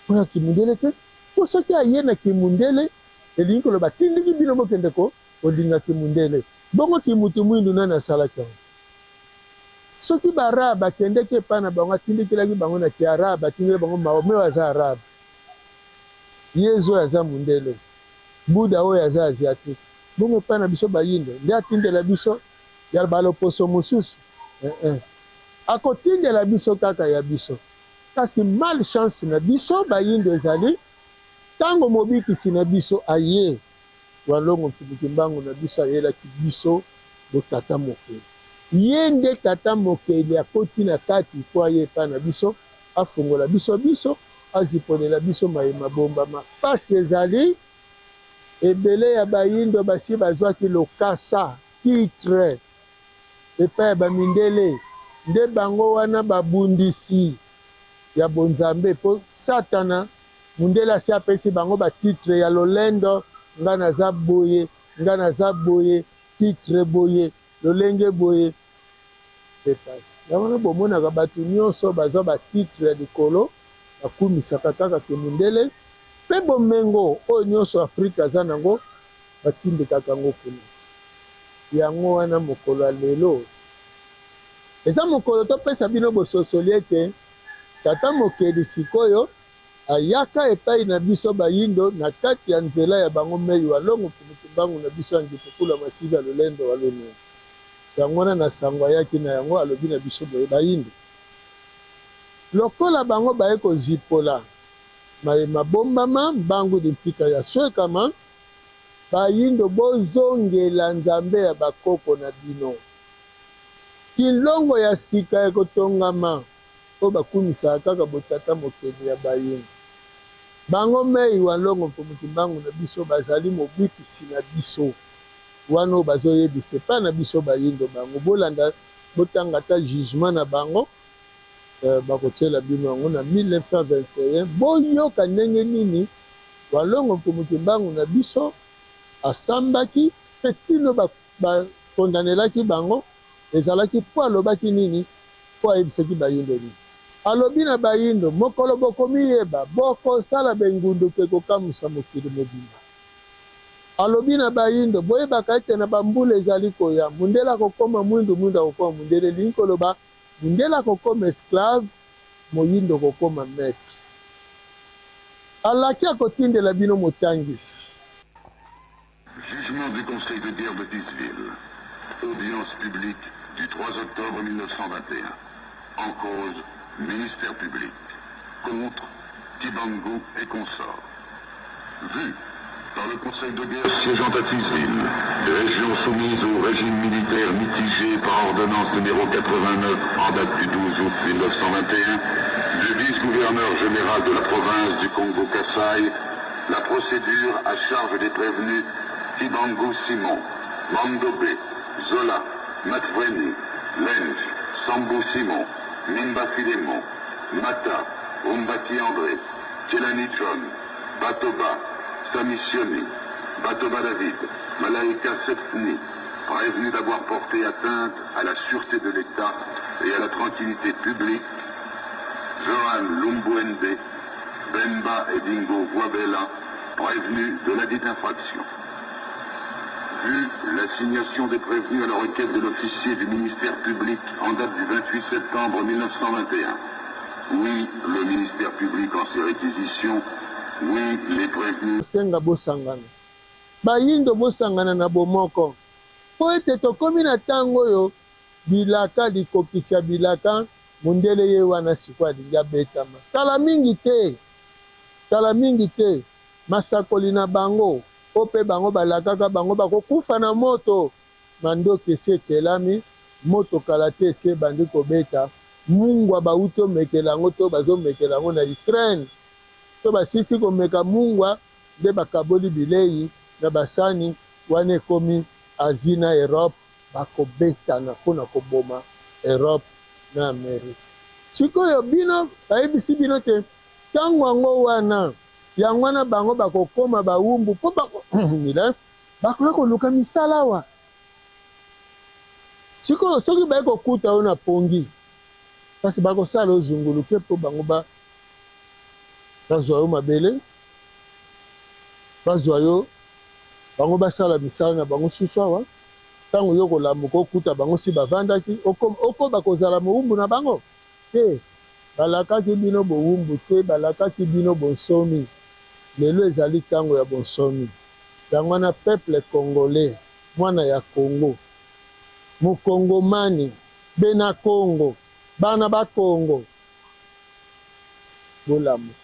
Speaker 7: Mpo na kimundele te, mpo soki aye na kimundele, elingi koloba atindiki bino bokende ko kolinga kimundele. Bongo kimutu mwindu nani asalaki yango? Soki ba arabe akendeki epai na bango atindikelaki bango na ki arabe, atindeli bango Mahomet oyo aza arabe, Yezu oyo aza mundele, Buddha oyo aza asiatique. Bongo epai na biso bayindo nde atindela biso ya ba loposo mosusu? Eeh. Akotindela biso kaka ya biso. Kasi malchance na biso bayindo ezali tango mobikisi na biso aye, Walongo Mfumu Kimbangu na biso ayelaki biso bo tata mokeli. Ye nde tata mokeli akoti na kati po aya epai na biso afungola biso biso, azipolela biso maye mabombama. Pasi ezali ebele ya bayindo basi bazwaki lokasa, titre, epai ya ba mindele nde bango wana ba bundisi ya bonzambe po satana mundele asi apesi bango ba titre ya lolendo nga naza boye nga naza boye titre boye lolenge boye pe pasi yango wana bomonaka batu nionso bazwa ba titre ya likolo bakumisaka kaka ke mundele pe bomengo oyo nionso Afrique aza nango batindikaka yango kuna. Yango wana mokolo ya lelo eza mokolo topesa bino bososoli ete Tata Mokeli sikoyo ayaka epai na biso bayindo na kati ya nzela ya bango mei wa longo Mfumu Kimbangu na biso ya Ngitukula Masivi ya Lolendo wa Lonungu. Yango wana na sango ayaki na yango alobi na biso boye, Bayindo, lokola bango baye kozipola maye mabombama mbangu limfika ya swekama, Bayindo bozongela Nzambe ya bakoko na bino. Kinlongo ya sika ekotongama oyo bakumisaka kaka botata mokeli ya bayindo. Bango mei wa Nlongo Mfumu Kimbangu na biso bazali mobikisi na biso wana oyo bazoyebisa epai na biso bayindo bango bolanda botanga ata jugement na bango bakotiela bino yango na 1921 boyoka ndenge nini Walongo Mfumu Kimbangu na biso asambaki pe tino ba ba condanelaki bango ezalaki po alobaki nini? Po ayebisaki bayindo nini? Alobi na bayindo mokolo bokomiyeba bokosala bengunduka ekokamwisa mokili mobimba. Alobi na bayindo boyebaka ete na ba mbula ezali koya mundele akokoma mwindu mwindu akokoma mundele elingi koloba mundele akokoma esclave moyindo okokoma maitre. Alaki akotindela bino motangisi.
Speaker 9: Jugement du Conseil de guerre de Thysville. Audience publique du 3 octobre 1921. En cause, ministère public. Contre, Kibangu et consorts. Vu par le Conseil de guerre siégeant à Thysville, région soumise au régime militaire mitigé par ordonnance numéro 89 en date du 12 août 1921, du vice-gouverneur général de la province du Congo-Kassai, la procédure à charge des prévenus Kibangu Simon, Mandobe, Zola, Matveni, Lenge, Sambou Simon, Mimba Philémon, Mata, Umbati André, Kelani John, Batoba, Samissioni, Batoba David, Malaika Setfni, prévenus d'avoir porté atteinte à la sûreté de l'État et à la tranquillité publique, Johan Lumbuende, Bemba et Dingo Guabella, prévenus de la dite infraction. Vu l'assignation des prévenus à la requête de l'officier du ministère public en date du 28 septembre 1921. Oui, le ministère public en ses réquisitions. Oui, les prévenus.
Speaker 7: Senga bosangana. Bayindo bosangana na bomoko. Mpo ete tokomi na tango oyo bilaka likokisi ya bilaka mundele ye wana sikoyo alingi abetama. Kala mingi te, kala mingi te, masakoli na bango oyo mpe bango balakaka bango bakokufa na moto. Mandoki esi ekelami, moto kala te esi ebandi kobeta, mungwa bawuti omekela yango to bazomekela yango na Ukraine. To basilisi komeka mungwa nde bakaboli bileyi na basani, wana ekomi Asie na Europe bakobetana mpo na koboma Europe na Amerique. Sikoyo bino bayebisi bino te tango yango wana, yango wana bango bakokoma bawumbu mpo bako bakoya koluka misala awa. Sikoyo soki baye kokuta yo na pongi, kasi bakosala yo zunguluke mpo bango ba bazwa yo mabele, bazwa yo bango basala misala na bango susu awa. Tango yo okolamuka okuta bango si bavandaki, okoba kozala mowumbu na bango? Te! Balakaki bino bowumbu te, balakaki bino bonsomi. Lelo ezali tango ya bonsomi. Yango wana peuple congolais, mwana ya Congo, mukongomani, bena Congo, bana ba Congo, bolamuka.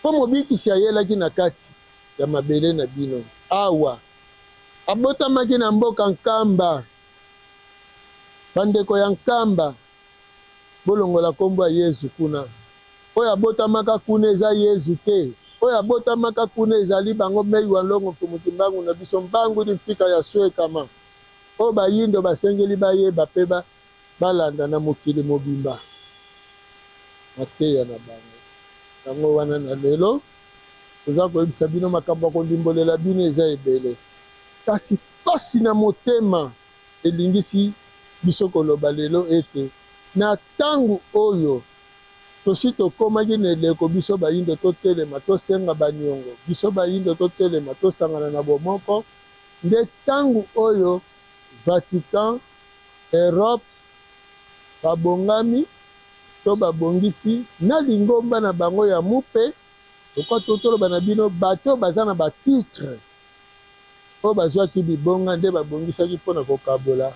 Speaker 7: Po mobikisi ayelaki na kati ya mabele na bino awa. Abotamaki na mboka Nkamba. Bandeko ya Nkamba, bolongola kombo ya Yezu kuna. Oyo abotamaka kuna eza Yezu te. Oyo abotamaka kuna ezali bango mei wa Nlongo Mfumu Kimbangu na biso Mbangu di Mfika ya Suekama oyo bayindo basengeli bayeba pe ba balanda na mokili mobimba mateya na bango. Yango wana na lelo toza koyebisa bino makambo ya kolimbolela bino eza ebele kasi pasi na motema elingisi biso koloba lelo ete na tango oyo tosi tokomaki na eleko biso bayindo totelema tosenga ba niongo, biso bayindo totelema tosangana na bomoko, nde tango oyo Vatican, Europe babongami to babongisi na lingomba na bango ya mupe, lokola toloba na bino bato oyo baza na ba titres oyo bazwaki bibonga nde babongisaki mpo na kokabola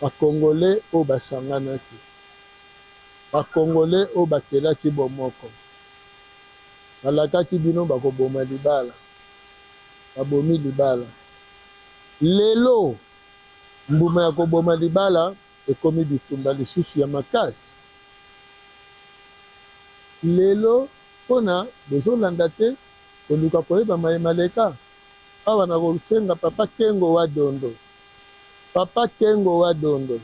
Speaker 7: ba Congolais oyo basanganaki, ba Congolais oyo bakelaki bomoko. Nalakaki bino bakoboma libala, babomi libala. Lelo mbuma ya koboma libala ekomi bitumba lisusu ya makasi. Lelo pona bozolanda te koluka koyeba maye maleka awa nakosenga papa Kengo wa Dondo, papa Kengo wa Dondo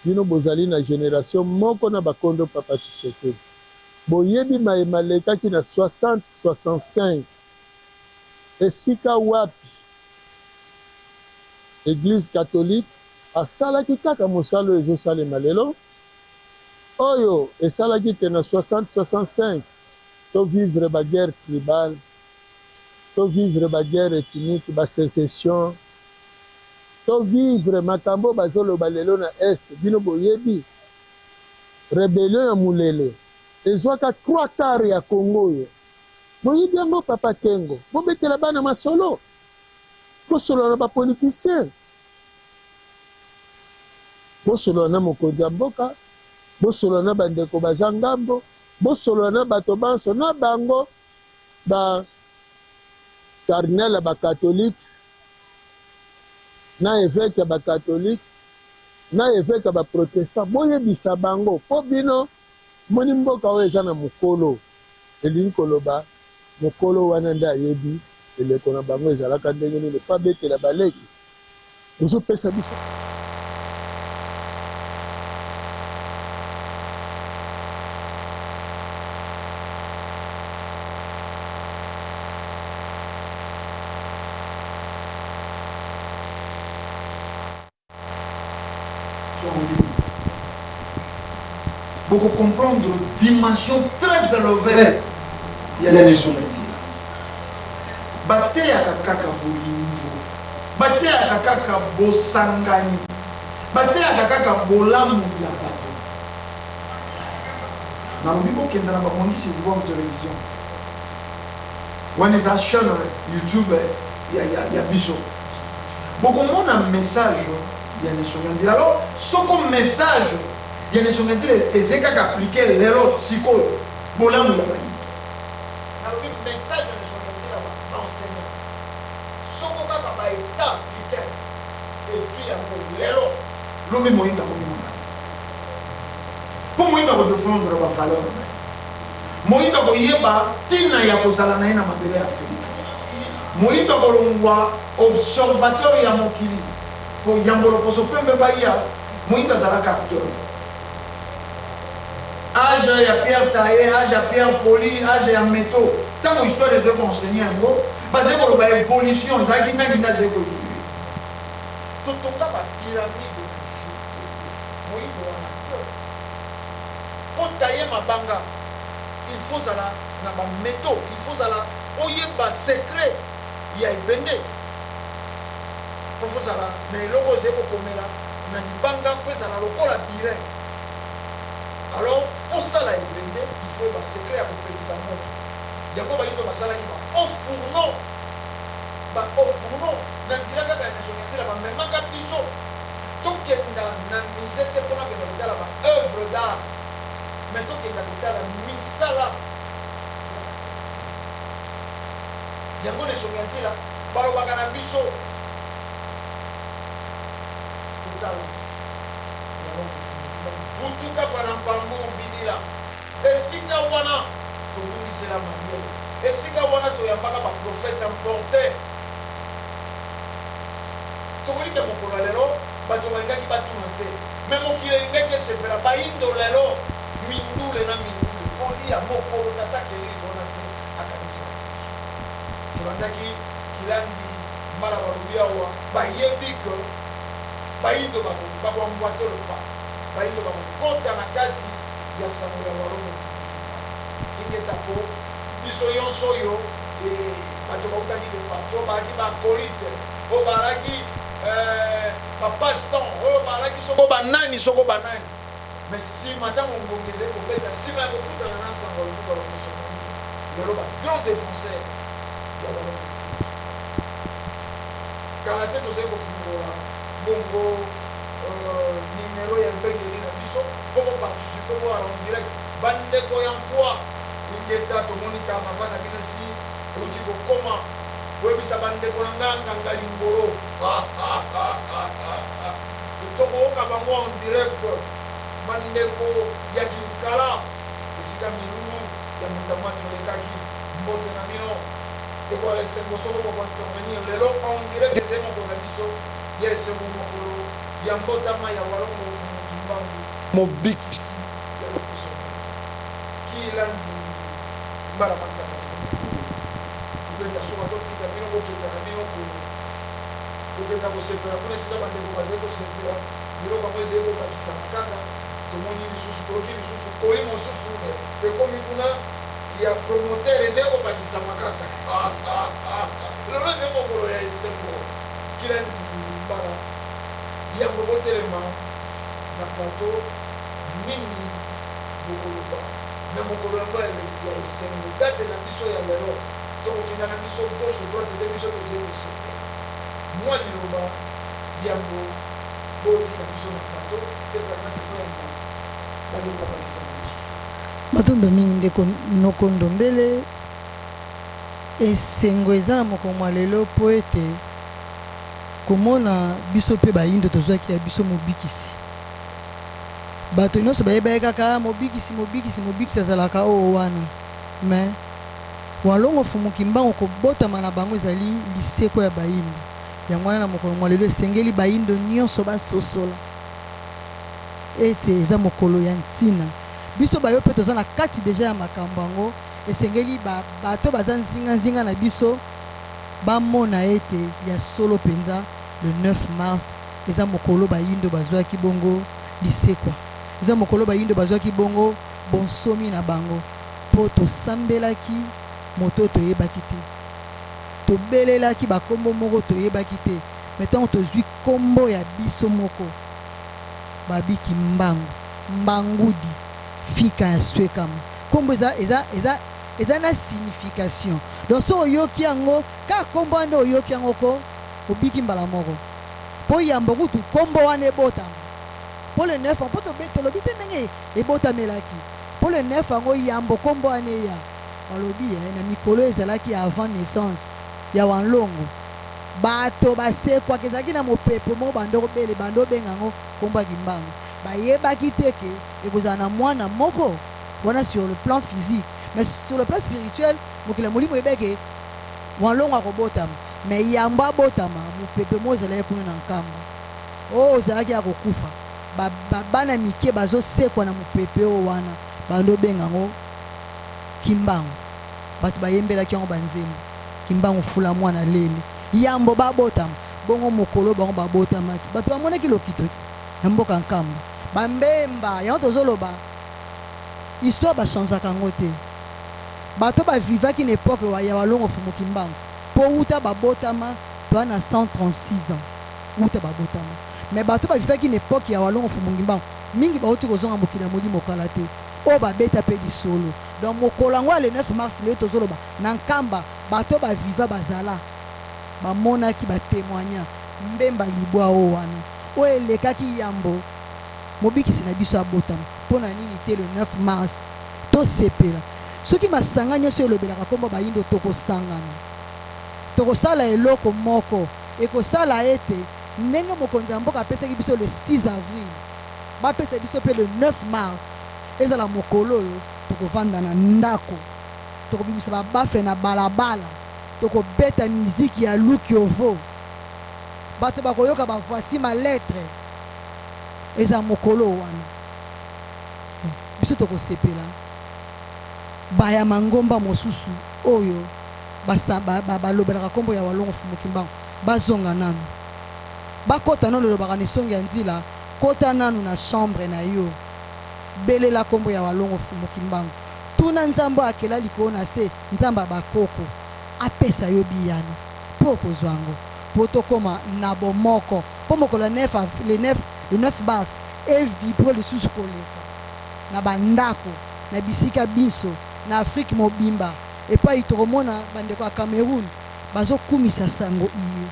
Speaker 7: bino bozali na generation moko na bakondo papa Tshisekedi boyebi maye malekaki na 60 65 esika wapi eglise catholique asalaki kaka mosala oyo ezosalema lelo oyo esalaki te na 60 65 to vivre ba guerre tribale to vivre ba guerre ethnique ba secession to vivre makambo oyo bazoloba lelo na est bino boyebi rebellion ya mulele ezwaka trois quart ya Congo oyo boyebi yango papa Kengo bobetela bana masolo bosolola na ba politiciens bosolola na mokonzi ya mboka bosolola na bandeko baza ngambo bosolola na bato banso na bango ba cardinal ya ba catholique na eveque ya ba catholique na eveque ya ba protestant boyebisa bango po bino moni mboka oyo eza na mokolo elingi koloba mokolo wana nde ayebi eleko na bango ezalaka ndenge nini po abetela baleki bozopesa biso.
Speaker 5: Boko comprendre dimension très élevée ya leçon ya nzela. Bateyaka kaka bolingo, bateyaka kaka bosangani, bateyaka kaka bolamu ya bato. Nalobi bokenda na babongisi Vuam Television, wana eza chaîne YouTube ya, ya, ya biso. Bokomona message ya Nesonga Nzila. Alors soko message ya Nesonga Nzila eze kaka appliquer lelo sikoyo bolamu ya bayindo. Nalobi message ya Nesonga Nzila ba ba enseignants soko kaka ba etats africains ezui yango lelo lobi moyindo akomi malamu. Po moyindo ako defendre ba valeurs na ye. Moyindo akoyeba tina ya kozala na ye na mabele ya Afrika. Moyindo akolongwa observateur ya mokili po yambo loposo pembe baya, moyindo azalaka acteur. Age ya pierre taille, age ya pierre polie, age ya metaux, tango histoire ezali ko enseigner yango, bazali koloba evolution ezalaki nani nde azali ko evoluer? Totonga ba pyramides na Egypte, moyindo wana acteur. Po tailler mabanga il faut ozala na ba metaux, il faut ozala oyeba secret ya ebende po faut ozala na eloko ozali kokomela na libanga faut ezala lokola burin alors osala ebende il faut oyeba secret ya kopelisa moto yango bayindo basalaki ba haut fourneau ba haut fourneau na nzela kaka ya Nesonga-Nzila bamemaka biso Tokenda na musee te pona kenda kotala ba oeuvres d'art mais tokenda kotala misala ya bato. Yango na esongi ya nzela balobaka na biso totala yango vutuka fana mpambu vidila esika wana tobungisela mayele esika wana toyambaka ba prophète importe. Tokolikya mokolo ya lelo bato balingaki batuna te mais mokili elingaki esepela bayindo lelo mindule na mindule kolia mokolo tata akeli likolo na se akaniselaki biso tolandaki kilandi mbala balobi awa bayebi que bayindo bako bako emboiter le pas bayindo bakokota na kati ya sango ya walongo fukutima ingeta po biso yonso oyo bato bautaki de partout oyo baaki ba acolyte oyo baalaki ba passe temps oyo baalaki soko banani soko banani mais nsima ntango ngonga ezali kobeta nsima ya kokutana na nsango ya lokuta lokoso lelo ba grand défenseur ya balongo kala te tozali kofungola bongo numero ya ebengeli na biso mpo boparticipe boala en direct bandeko ya mfoi. Ingeta, tomoni carnaval na bino esi euti kokoma. Boyebisa ba ndeko na nga nganga lingolo tokoyoka bango en direct. Ba ndeko ya kinkala esika milulu ya mbuta macho elekaki, mbote na bino. Ekozala esengo soko boko intervenir lelo en direct. Ezali mokolo na biso ya esengo, mokolo ya mbotama ya Walongo Mfumu Kimbangu, mobikisi ya lokoso. Kilandi mbala matsanga kobeta soka, totika bino bokenda na bino kokenda kosepela kuna esika bandeko bazali kosepela. Biloko yango ezali kobakisama kaka. Tomoni lisusu, toyoki lisusu koli mosusu ekomi kuna ya promoteur, ezali kobakisama kaka. Lelo ezali mokolo ya esengo. Kilandi mbala yango, botelema na plateau. Nini bokoloba na mokolo yango ya esengo, date na biso ya lelo? Tokokenda na biso gauche, droite te, biso tozali kosepela. Mwa liloba yango, botika biso na plateau te, permettre toyamba bandeko babakisama lisusu.
Speaker 6: Matondo mingi, ndeko noko Ndombele. Esengo eza na mokolo mwa lelo mpo ete komona biso mpe bayindo tozwaki ya biso mobikisi. Bato nyonso bayebaki kaka mobikisi, mobikisi, mobikisi azalaka oyo wana, mais Walongo Fumu Kimbangu, kobotama na bango ezali liseko ya bayindo. Yango wana na mokolo mwa lelo esengeli bayindo nyonso basosola ete eza mokolo ya ntina. Biso bayo mpe toza na kati deja ya makambo yango, esengeli bato baza nzinganzinga na biso bamona ete ya solo mpenza le 9 mars eza mokolo bayindo bazwaki bongo lisekwa, eza mokolo bayindo bazwaki bongo bonsomi na bango, mpo tosambelaki moto oyo toyebaki te, tobelelaki bakombo moko toyebaki te. Mais ntango tozwi kombo ya biso moko, babiki mbangu mbangudi fika ya swekama, kombo eza, eza, eza, eza na signification. Donc so oyoki yango kaka, kombo wana nde oyoki yango ko obiki mbala moko, mpo yambo kutu kombo wana ebotama mpo le 9, mpo tolobi te ndenge ebotamelaki mpo le 9 yango. Yambo kombo wana eya, balobi na mikolo ezalaki avant naissance ya Wanlongo, bato basekwaka, ezalaki na mopepo moko bando kobele, bando obenga yango kombo ya Kimbangu. Bayebaki te ke ekozala na mwana moko wana sur le plan physique, mais sur le plan spirituel, mokili ya molimo oyebaki Wanlongo akobotama. Mais yambo abotama, mopepe moko ezalaki kuna na Nkamba oyo ozalaki ya kokufa, bana mike bazosekwa na mopepe oyo wana, bando obenga yango Kimbangu. Bato bayembelaki yango banzembo, Kimbangu fula mwana lele, yambo babotama. Bongo mokolo bango babotamaki, bato bamonaki lokito ti na mboka Nkamba bambemba. Yango tozoloba, histoire bachangeaka yango te. Bato bavivaki na époque ya Walongo Fumu Kimbangu, mpo wuta babotama, toa na 136 ans wuta babotama, mais bato bavivaki na époque ya Walongo Fumu Kimbangu mingi bauti kozonga mokili ya molimo kala te, oyo babeta mpe lisolo. Donc mokolo yango ya le 9 mars, lelo tozoloba na Nkamba, bato baviva, bazala, bamonaki, batémoigna mbemba libwa oyo wana oyo elekaki yambo mobikisi na biso abotama. Mpo na nini te le 9 mars tosepela? Soki masanga nyonso elobelaka nkombo bayindo, tokosangana, tokosala eloko moko ekosala ete ndenge mokonzi ya mboka apesaki biso le 6 avril, bapesa biso mpe le 9 mars, ezala mokolo oyo tokovanda na ndako, tokobimisa babaffle na balabala, tokobeta miziki ya lukiovo, bato bakoyoka bavoici ma lettre. Eza mokolo wana biso tokosepela. Baya mangomba mosusu oyo balobelaka nkombo ya Walongo Fumu Kimbangu bazonga nanu, bakota nano. Elobaka na esongi ya nzila, kota nanu na chambre na yo, belela nkombo ya Walongo Fumu Kimbangu, tuna Nzambe oyo akela likolo na se, Nzambe ya bakoko, apesa yo biyano mpo okozwa yango, mpo tokóma na bomoko, mpo mokolo ya 9, le 9, le 9 mars evibre lisusu koleka na bandako na bisika biso na Afrique mobimba, epai tokomona bandeko ya Cameroun bazokumisa sango iye,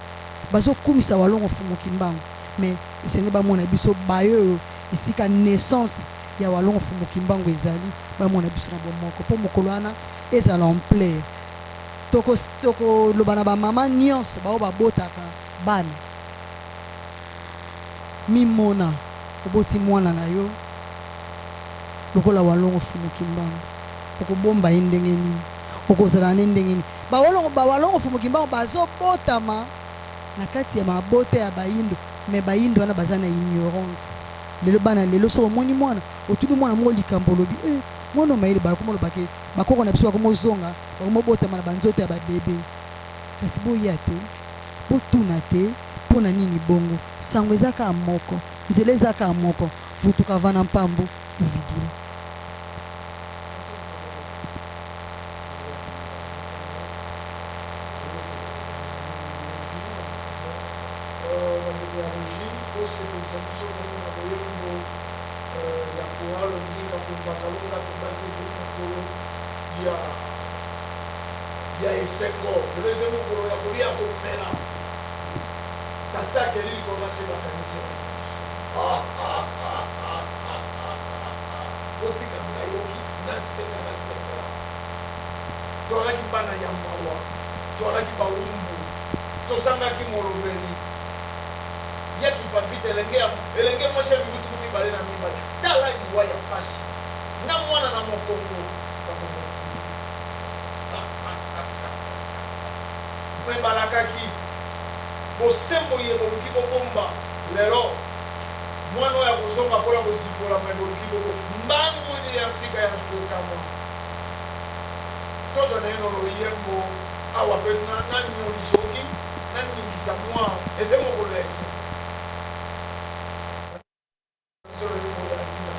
Speaker 6: bazokumisa Walongo Fumu Kimbangu. Mais esenge bamona biso bayo oyo esika naissance. ya Walongo Mfumu Kimbangu ezali, bamona biso na bomoko mpo mokolo wana ezala ampleur. Tokoloba na bamama nyonso baoyo babotaka bana, mimona oboti mwana na yo lokola Walongo Mfumu Kimbangu, okobomba ye ndenge nini? Okozala ne ndenge nini? Bawalongo, bawalongo Mfumu Kimbangu bazobotama na kati ya mabota ya bayindo, mais bayindo wana baza na ignorance. Lelo bana lelo soki omoni mwana, otuni mwana moko likambo, olobi eh, mwana oyo mayele, bakoma oloba ke bakoko na biso bakoma ozonga, bakoma obotama na banzoto ya babebe. Kasi boya te, botuna te mpo na nini bongo. Sango eza kaka moko, nzela eza kaka moko, vutuka vana mpambu uvidila.
Speaker 5: Bandeko ya régie, tosepelisa biso bongo na boyembo ya chorale Nginga Kumba Kalonga Tobaki. Ezali mokolo ya esengo lelo, ezali mokolo ya kolia komela. Tata akeli likolo na se, bakaniselaki biso. Otika ngai oki naseka nasepela. Toalaki bana ya mawa, toalaki bawumbu, tozangaki molobeli. Yaki pavite elenge ya elenge mwasi ya mibu 22, tala liwa ya pasi na mwana na mokongo me balakaki bosembo ye boluki bobomba. Lelo mwana oyo akozonga mpona kozipola me boluki bobo mbangu ni ya mfika ya nsukamwa. Tozwa na ye no loyembo awa mpe nanyoli soki naningisa mwa eze mokolo ya esengo. Biso loyembo ya Nina.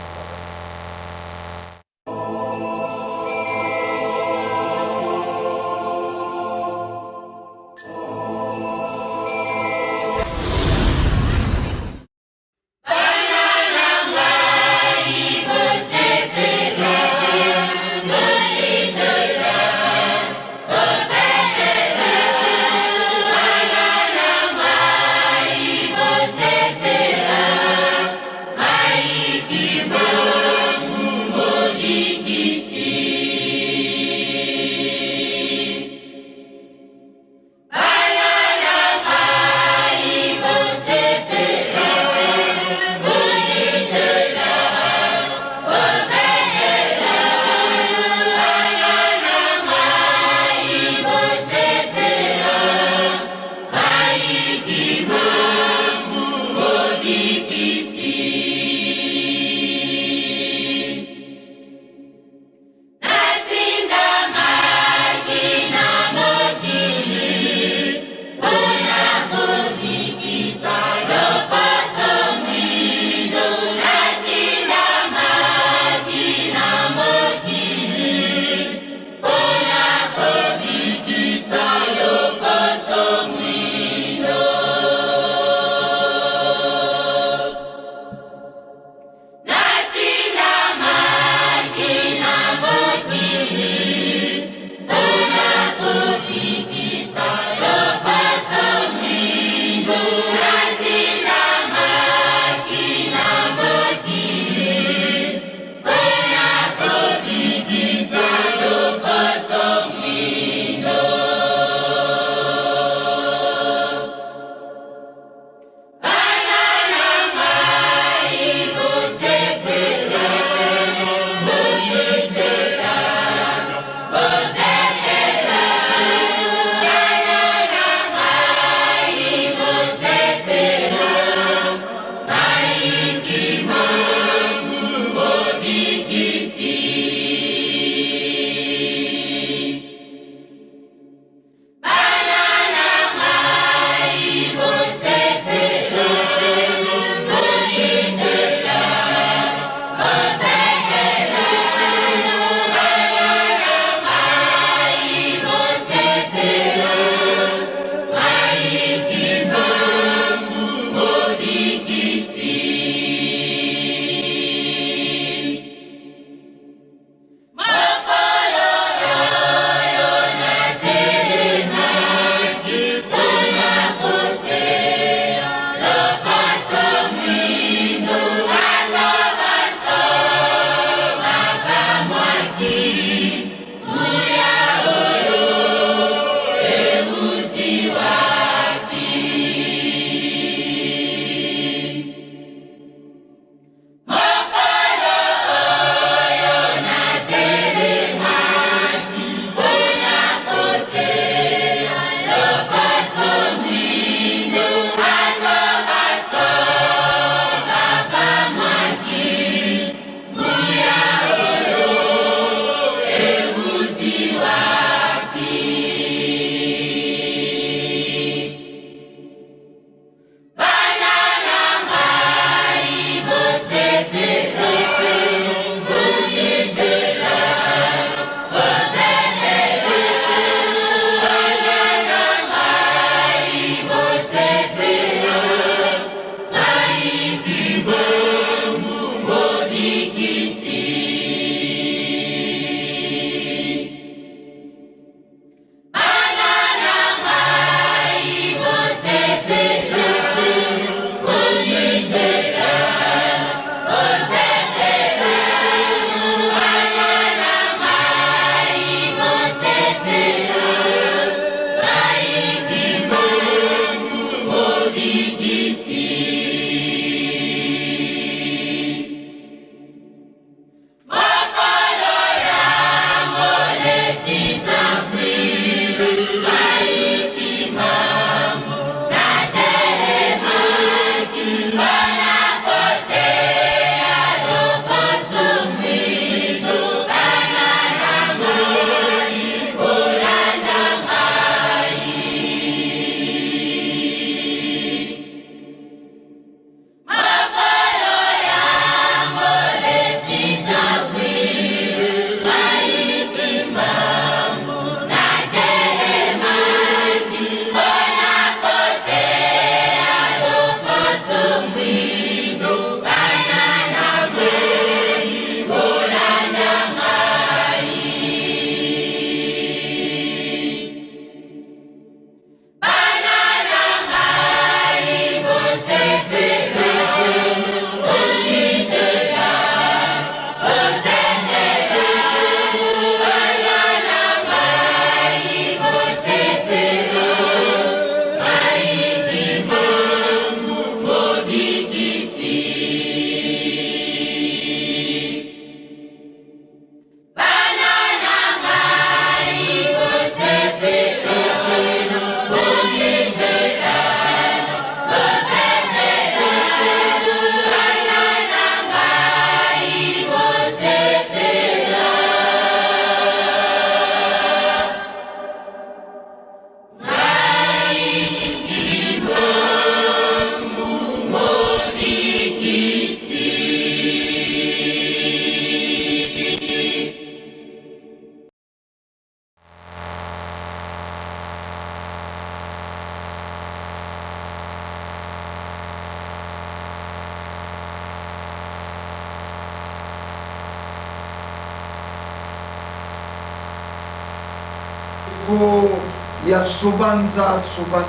Speaker 5: ya Sobanza Sobanza.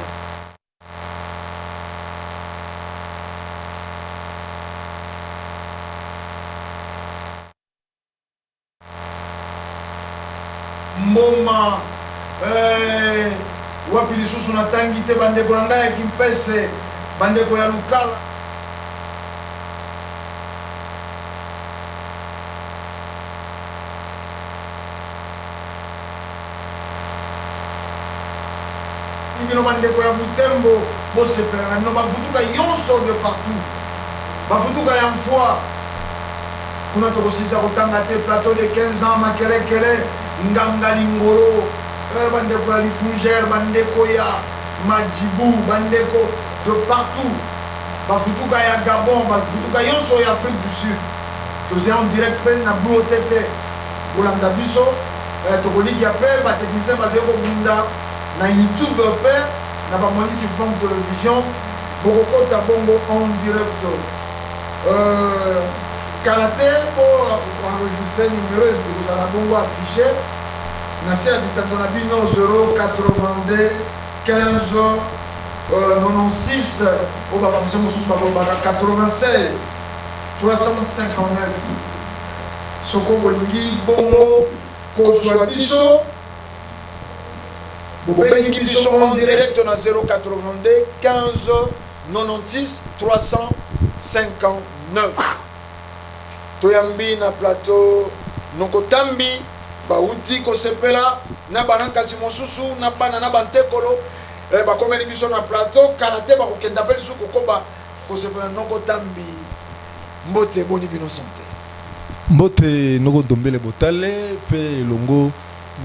Speaker 5: Mboma eh, wapi lisusu natangi te bandeko na ngai ya Kimpese, bandeko ya Lukala. Bino bandeko ya Butembo bosepela na bino, bavutuka yonso de partout, bavutuka ya mfua kuna tokosilisa kotanga te, plateau de 15 ans, Makelekele, Nganga Lingolo, eh, bandeko ya Lifungere, bandeko ya Majibu, bandeko de partout, bavutuka ya Gabon, bavutuka yonso ya Afrique du Sud. Toza en direct mpe na Blue OTT, kolanda biso eh, tokolikia mpe batechnicien bazali kobunda na YouTube mpe na bamonisi Forme Television, bokokota bongo en direct. Kala te mpo enregistre numero ekozala bongo affiché na se ya bitando na bino 082 15 96 oyo bafonction mosusu bakolobaka 96 359. Soko bolingi bongo kozwa biso, bobengi biso en direct na 082 15 96 359. Toyambi na plateau noko Tambi, bauti kosepela na banankasi mosusu na bana na bantekolo, bakomeli biso na plateau. Kala te bakokenda mpe lisusu kokoba kosepela. Noko Tambi, mbote, boni bino sante?
Speaker 10: Mbote noko Ndombele Botale mpe elongo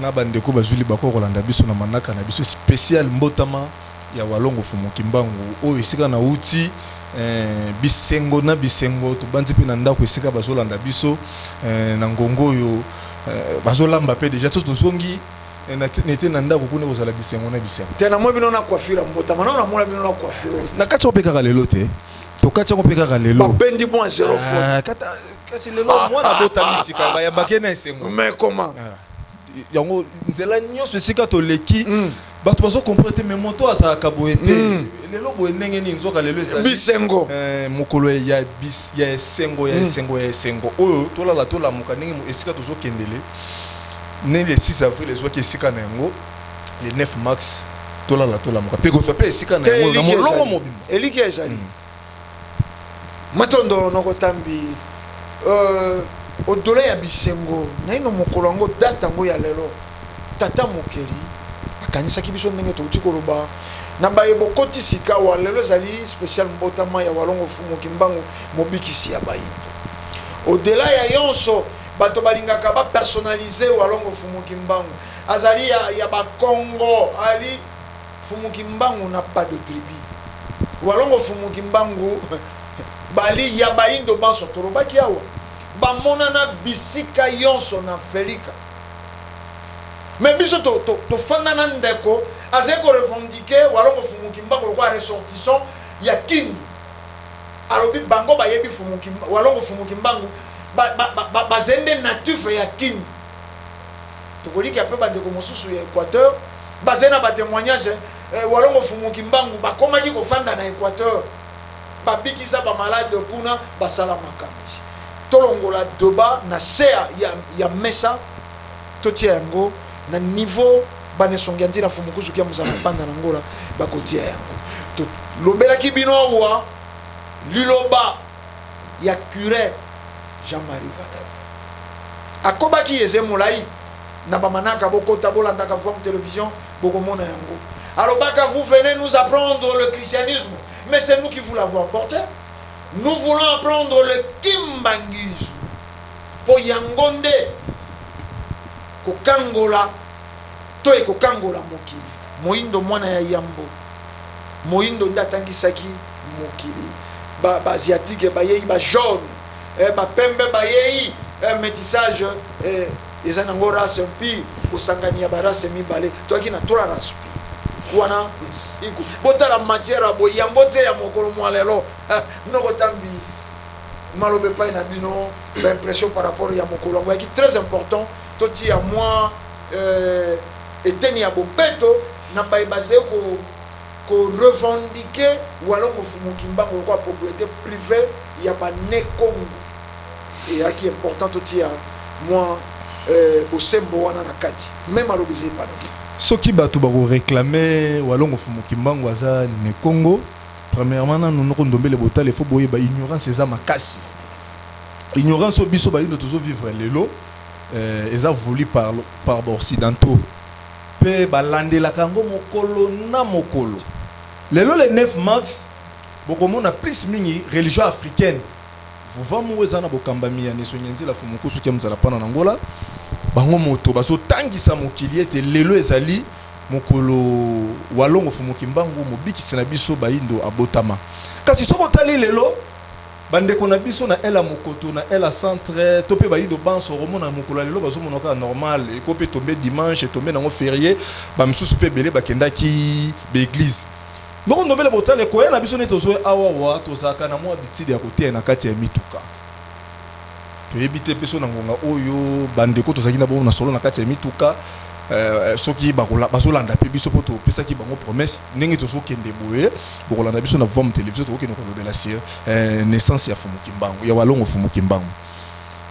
Speaker 10: na bandeko bazwi libaku ya kolanda biso na manaka na biso spécial mbotama ya Walongo Fumu Kimbangu, oyo esika nauti bisengo na bisengo. Tobandi mpe na ndako esika bazolanda biso na ngongo oyo, bazolamba mpe deja. Tozongi nete na ndako kuna, kozala bisengo na bisengo.
Speaker 5: Te, namoni bino na coiffure ya mbotama nao, namona bino na coiffure.
Speaker 10: Na kati yango mpe kaka lelo te, tokati yango mpe kaka lelo.
Speaker 5: Babendi mwa zero faute.
Speaker 10: Kasi lelo mwana abotami sika, bayambaki ye na esengo.
Speaker 5: Mais comment?
Speaker 10: Yango nzela nyonso esika toleki, bato bazocomprendre te, mais moto azalaka boye te, lelo boye ndenge nini? Nzoka lelo ezali
Speaker 5: bisengo.
Speaker 10: Mokolo ya esengo, ya esengo, ya esengo oyo tolala tolamuka ndenge esika tozokendele ne le 6 avril ezwaki esika na yango, le 9 mars tolala tolamuka mpe kozwa mpe esika na yango na molongo mobimba.
Speaker 5: Eliki ezali matondo noko Tambi. Odole ya bisengo naino mokolo yango, date yango ya lelo, tata mokeli akanisaki biso ndenge touti koloba na baye bokoti sika wa. Lelo ezali spécial mbotama ya Walongo Fumu Kimbangu, mobikisi ya bayindo. Au-delà ya yonso, bato balingaka bapersonnalize Walongo Fumu Kimbangu azali ya bakongo. Ali Fumu Kimbangu n'a pas de tribu. Walongo Fumu Kimbangu bali ya bayindo banso. Tolobaki awa, bamonana bisika yonso na Felika. Mais biso tofanda na ndeko azali korevendiquer Walongo Fumu Kimbangu lokola ressortissant ya Kindu. Alobi bango bayebi Walongo Fumu Kimbangu, bazali nde natif ya Kindu. Tokolikia mpe bandeko mosusu ya Équateur bazali na batémoignage, Walongo Fumu Kimbangu bakomaki kofanda na Équateur, babikisa bamalade kuna, basala makambo. Tolongola doba na se ya mesa, totia yango na niveau banesongi ya nzina Fumu Kuzuki ya mozala banda na Ngola bakotia yango. Tolobelaki bino awa liloba ya curé Jean-Marie Vanel, akobaki eze molai na bamanaka. Bokota bolandaka Voam Télévision, bokomona yango. Alobaka: "Vous venez nous apprendre le christianisme, mais c'est nous qui vous l'avons apporté. Nous voulons apprendre le kimbanguisme, mpo yango nde kokangola to ekokangola mokili moyindo." Mwana ya yambo moyindo nde atangisaki mokili. Baasiatique bayei, bajaune, bapembe bayei, métissage eza nango race pure, kosangani ya barace mibale. Toyaki na trois race pure wana. Siku botala matière ya boye yango te ya mokolo mwa lelo. Noko Tambi, maloba epai na bino, baimpression par rapport ya mokolo yango yaki très important. Totia mwa eteni ya bopeto. na baye bazali ko ko revendiquer Walongo Mfumu Kimbangu lokola propriete privee ya ba Ne Kongo. Eyaki important totia mwa bosembo wana na kati. Meme maloba ezali epa na bino.
Speaker 10: Soki batu bako reclamer Walongo Mfumu Kimbangu aza Ne Kongo, premièrement nanu noko Ndombele Botala il faut boyeba ignorance eza makasi. Ignorance oyo biso bayindo tozo vivre lelo eza voulu par par ba occidentaux pe balandelaka yango mokolo na mokolo. Lelo le 9 mars bokomona plus mingi religion africaine Vuvamu eza na bokambami ya Neso Nyenzila Fumukusu Kia Mzala Pana na Angola. Bango moto bazotangisa mokili ete lelo ezali mokolo Walongo Fumu Kimbangu mobikisi na biso bayindo abotama. Kasi soki otali lelo bandeko na biso na Ela Mokoto, na Ela Centre to pe bayindo banso okomona mokolo ya lelo bazomona kaka normal, eko pe tombe dimanche, etombe nango ferie, ba misusu pe ebele bakendaki ba eglise. Noko Ndombele Botale, koya na biso nde tozoya awawa, tozalaka na mwa habitude ya koteya na kati ya mituka. Toyebi te mpe soki na ngonga oyo bandeko tozalaki na bango na solo na kati ya mituka soki bazolanda mpe biso mpo topesaki bango promesse ndenge tozokende boye, bokolanda biso na Vom Television, tokokende kolobela sur naissance ya Fumu Kimbangu, ya Walongo Fumu Kimbangu.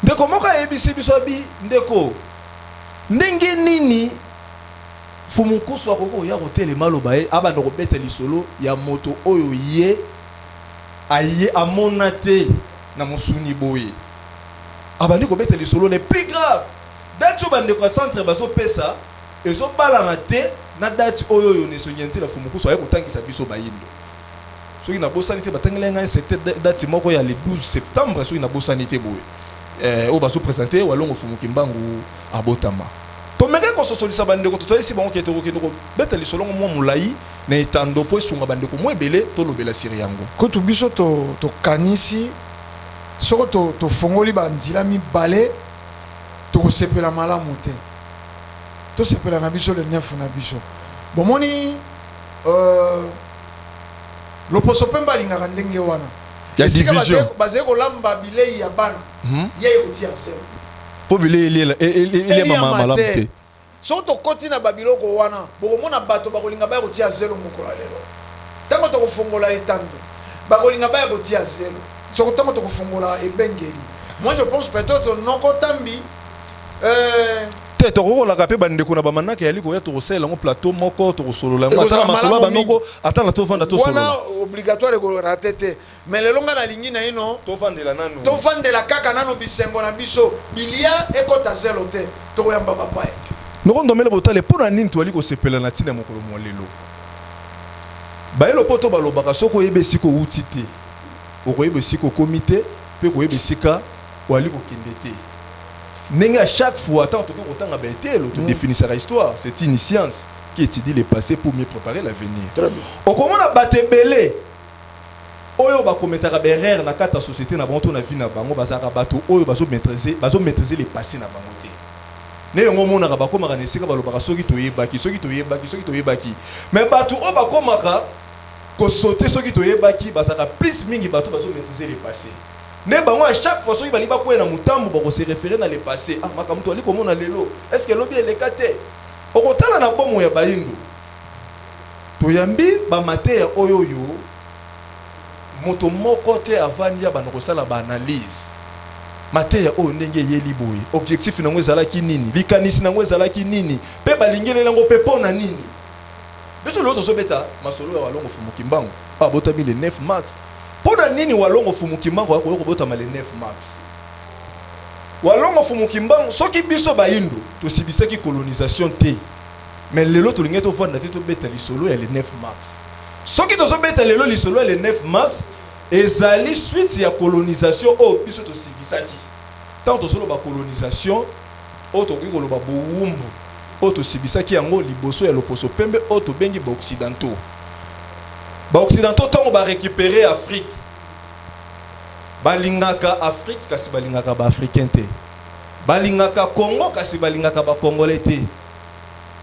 Speaker 10: Ndeko moko ayebisi biso abi, ndeko, ndenge nini Mfumu Nkusu akoki koya kotelema aloba ye abanda kobeta lisolo ya moto oyo ye aye amona te na mosuni boye abandi kobeta lisolo le plus grave date oyo bandeko ya centre bazo pesa ezo balana te na date oyo oyo Neso Ngianzila Mfumu Nkusu aye kotangisa biso bayindo soki nabosani te batangelaki ngai secteur date moko ya le 12 septembre soki nabosani te boye eh, oyo bazo presente Walongo Mfumu Kimbangu abotama. Tomekaki kososolisa bandeko, totalisi bango ke tokokende kobeta lisolo yango mwa molai na etando mpo esunga bandeko mwa ebele tolobela sur yango.
Speaker 5: Kutu biso tokanisi soko tofongoli ba nzila mibale tokosepela malamu te. Tosepela na biso le 9 na biso. Bomoni euh, loposo pembe alingaka ndenge wana.
Speaker 10: Ya division.
Speaker 5: Bazali kolamba bilei ya bana, ye aye kotia zelo.
Speaker 10: Po bilei eliama malamu te.
Speaker 5: Soki tokoti na ba biloko wana, bokomona bato bakolinga baya kotia zelo mokolo ya lelo. Tango tokofongola etando, bakolinga baya kotia zelo. Soko tango tokofongola ebengeli. Moi je pense peut-etre noko Tambi euh.
Speaker 10: Te, tokoki kolaka pe bandeko na ba manaka eyali koya, tokosalela yango plateau moko, tokosolola yango, ata na masolo ya ba noko, ata na tovanda tosolola.
Speaker 5: Wana obligatoire eko rater te. Mais lelo nga nalingi naino
Speaker 10: Tovandela nanu.
Speaker 5: Tovandela kaka nanu bisengo na biso. Bilia ekota zelo te. Tokoyamba bapaya.
Speaker 10: Noko Ndombele Botale, mpo na nini toali kosepela na ntina ya mokolo mwa lelo? Baye lopoto balobaka soki oyebi esika owuti te, okoyeba esika okomi te mpe okoyeba esika oali kokende te. Ndenge à chaque fois tango tokoki kotanga ba eteyelo, to definisaka histoire, c'est une science qui etudie le passe pour mieux preparer l'avenir. Okomona bato ebele Oyo ba commettaka ba erreurs na kati ya societe na bango to na vie na bango bazalaka batu oyo bazo maitriser bazo maitriser le passe na bango te. Nde yango omonaka bakomaka na esika balobaka soki toyebaki, soki toyebaki, soki toyebaki. Mais batu oyo bakomaka ko sauter soki toyebaki bazalaka plus mingi batu bazo maitriser le passe. Nde bango à chaque fois soki balingi bakweya na mutambu bako se referer na le passe. Ah makambo tozali komona lelo est ce que lobi eleka te? Okotala na bomoi ya bayindo Toyambi ba mateya oyo oyo moto moko te avandi abanda kosala ba analyse. Mateya oyo ndenge eyeli boye, objectif na yango ezalaki nini, likanisi na yango ezalaki nini, pe balingeleli yango pe po na nini? Biso lelo tozobeta masolo ya Walongo Fumu Kimbangu oyo abotami le 9 mars. Po na nini Walongo Fumu Kimbangu akoki kobotama le 9 mars? Walongo Fumu Kimbangu, soki biso bayindo tosibisaki colonisation te, Mais lelo tolingaki tovanda te tobeta lisolo ya le 9 mars. Soki tozobeta lelo lisolo ya le 9 mars, ezali suite ya colonisation oyo biso tosibisaki. Tango tozoloba colonisation, oyo tokoki koloba bowumbu oyo tosibisaki yango liboso ya loposo pembe oyo tobengi ba occidentaux. Ba occidentaux tango ba recuperer Afrique, balingaka Afrique kasi balingaka ba africains te. Balingaka Congo kasi balingaka ba congolais te.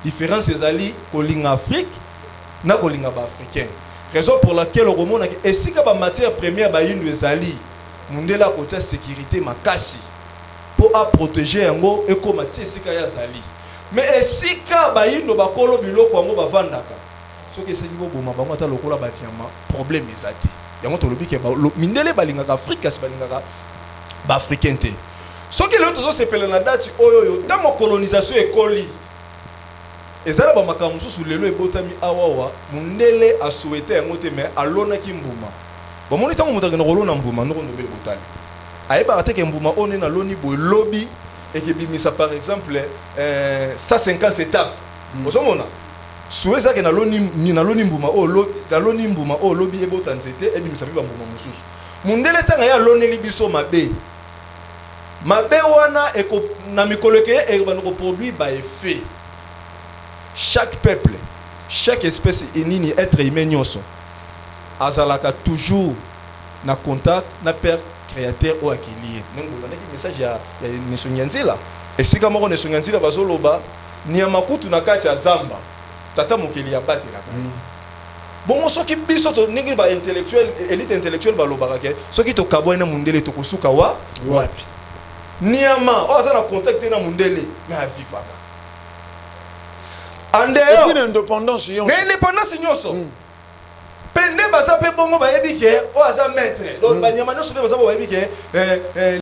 Speaker 10: Difference ezali kolinga Afrique na kolinga ba africains. Raison pour laquelle okomona ke esika ba matières premières bayindo ezali, mundele akotia securite makasi po a proteger yango ekoma ti esika ye azali. Mais esika bayindo bakolo biloko yango bavandaka, soki esengi boboma bango ata lokola banyama, problème eza te. Yango tolobi ke mindele balingaka Afrique, kasi balingaka baafricain te. Soki lelo tozosepela na date oyo oyo, ntango colonisation ekoli, eza na bamakambo mosusu lelo ebotami awawa, mundele asouhaiter yango te, mais alonaki mbuma. Bomoni, ntango moto akende kolona mbuma, ndoko ndobele botali, ayebaka te ke mbuma oyo nde naloni boye, lobi ekebimisa par exemple 150 étapes. Ozomona su ezake naloni mbuma oyo, naloni mbuma oyo, lobi ebota nzete, ebimisa mpe bambuma mosusu. Mundele, ntango ye aloneli biso mabe, mabe wana na mikolo ekeye ekobanda koproduire baeffet. Chaque peuple, chaque espèce, nini, être humain nyonso azalaka toujours na contact na père créateur oyo akeli ye. Ndenge bolandaki message ya Nesongi ya Nzela, esika moko Nesongi ya Nzela bazoloba nyama kutu na kati ya zamba, tata mokeli abatelaka ye. Bongo soki biso ndenge baintellectuel, élite intellectuelle balobaka ke soki tokabwani na mundele, tokosuka wa wapi? Nyama oyo aza na contact te na mundele, mais avivaka en
Speaker 5: Et
Speaker 10: dehors.
Speaker 5: puis l'indépendance nyonso.
Speaker 10: Na indépendance nyonso mpe nde baza mpe bongo, bayebi ke oyo aza maître. Donc banyama nyonso nde baza bo, bayebi ke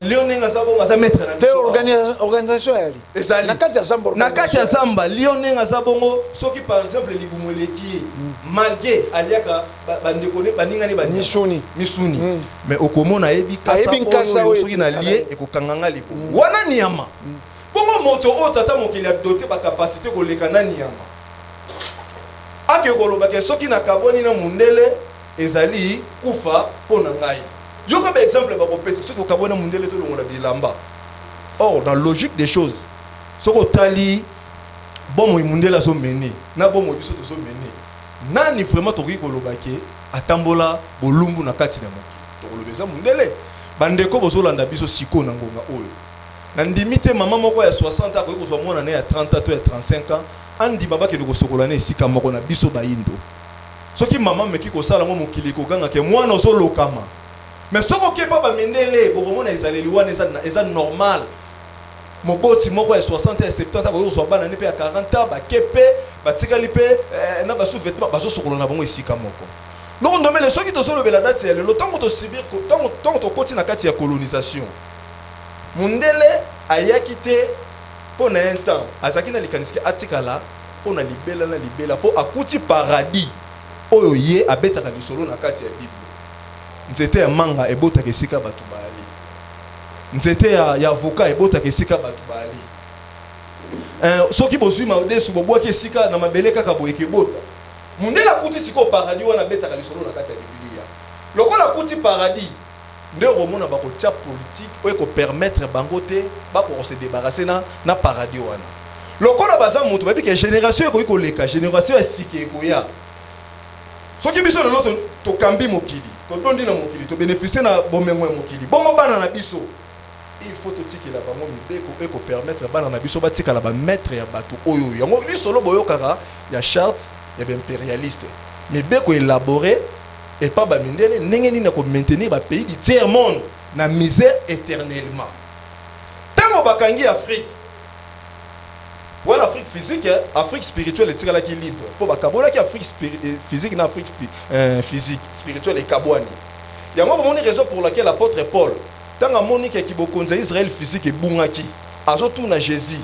Speaker 10: lion ndenge aza bongo, aza maître na
Speaker 5: te.
Speaker 10: biso.
Speaker 5: Organisation yali.
Speaker 10: Ezali.
Speaker 5: Na kati ya zamba.
Speaker 10: Na kati ya zamba, lion ndenge aza bongo, soki par exemple libumu eleki ye, malgré aliaka bandeko ne, baninga ne, banyama.
Speaker 5: Misuni.
Speaker 10: Misuni, mais okomona ayebi kasa.
Speaker 5: Ayebi nkasa
Speaker 10: oyo
Speaker 5: oyo
Speaker 10: soki nalie, ekokanga nga libumu. Wana nyama. Bongo moto oyo tata mokili adoter bacapacité koleka na nyama, ake kolobaka soki nakabwani na mundele, ezali kufa mpo na ngai. Yoka baexemple bakopesa: soki tokabwani na mundele, tolongola bilamba. Or dans logique des choses, soki otali bomoi mundele azomene na bomoi biso tozomene, nani vraiment tokoki koloba ke atambola bolumbu na kati na mokili? Tokoloba eza mundele. Bandeko bozolanda biso sikoyo na ngonga oyo, nandimi te mama moko ya 60 ans akoki kozwa mwana na ye ya 30 ans to ya 35 ans, andima bakende kosokola na esika moko na biso bayindo. Soki mama ameki kosala yango, mokili ekoganga ke mwana ozolokama. Mais soki okepa bamindele, bokomona ezaleli wana eza normal. Moboti moko ya 60, ya 70 akoki kozwa bana ne mpe ya 40 ans, bake mpe batikali mpe na basous-vêtement, bazosokola na bango esika moko. Noko Ndomele, soki tozolobela date ya lelo, ntango tosubir, ntango tokoti na kati ya colonisation, mundele ayaki te mpo na un temps, azalaki na likanisi ke atikala mpo na libela na libela, mpo akuti paradis oyo ye abetaka lisolo na kati ya Bible. Nzete ya manga ebotaka esika bato baali, nzete ya avocat ebotaka esika bato baali. Soki bozwi madesu, bobwaki esika na mabele kaka boye, ekebota. Mundele akuti sikoyo paradis wana abetaka lisolo na kati ya Bibilia. Lokola akuti paradis, nde okomona bakotia politique oyo ekopermettre bango te bakoka se débarrasser na paradis wana. Lokola baza moto, bayebi ke génération ekoki koleka, génération ya sika ekoya. Soki biso lelo tokambi mokili, totondi na mokili, tobénéficie na bomengo ya mokili, bongo bana na biso, il faut totikela bango mibeko ekopermettre bana na biso batikala bamaître ya bato oyo. Yango lisolo boyokaka ya charte ya baimpérialiste, mibeko élaboré epa bamindele, ndenge nini ya komaintenir bapays du tiers monde na misère éternellement. Ntango bakangi Afrique wana, Afrique physique, afrique spirituelle etikalaki libre, mpo bakabolaki Afrique physique na Afrique physique. Spirituelle ekabwani. Yango bamoni raison pour laquelle apôtre Paul, ntango amoni keki bokonzi ya Israel physique ebungaki, azotuna Jésus: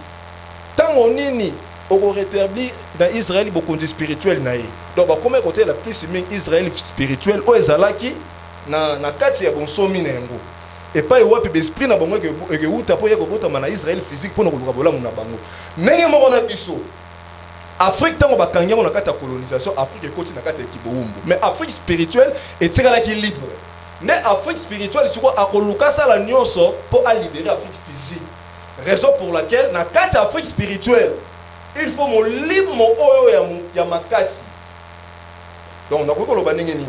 Speaker 10: ntango nini okorétablir na Israel bokonzi spirituel na ye? Donc bakomi kotela plus mingi Israel spirituel oyo ezalaki na kati ya bonsomi na yango, epai wapi baesprit na bango ekewuta mpo ye kobotama na Israel physique mpona koluka bolamu na bango. Ndenge moko na biso Afrique, ntango bakangi yango na kati ya colonisation, Afrique ekoti na kati ya kibowumbu, mais Afrique spirituelle etikalaki libre. Nde Afrique spirituelle sikoyo akoluka asala nyonso mpo alibérer Afrique physique. Raison pour laquelle na kati ya Afrique spirituelle, il faut molimo oyo ya makasi. Donc nakoki koloba ndenge nini?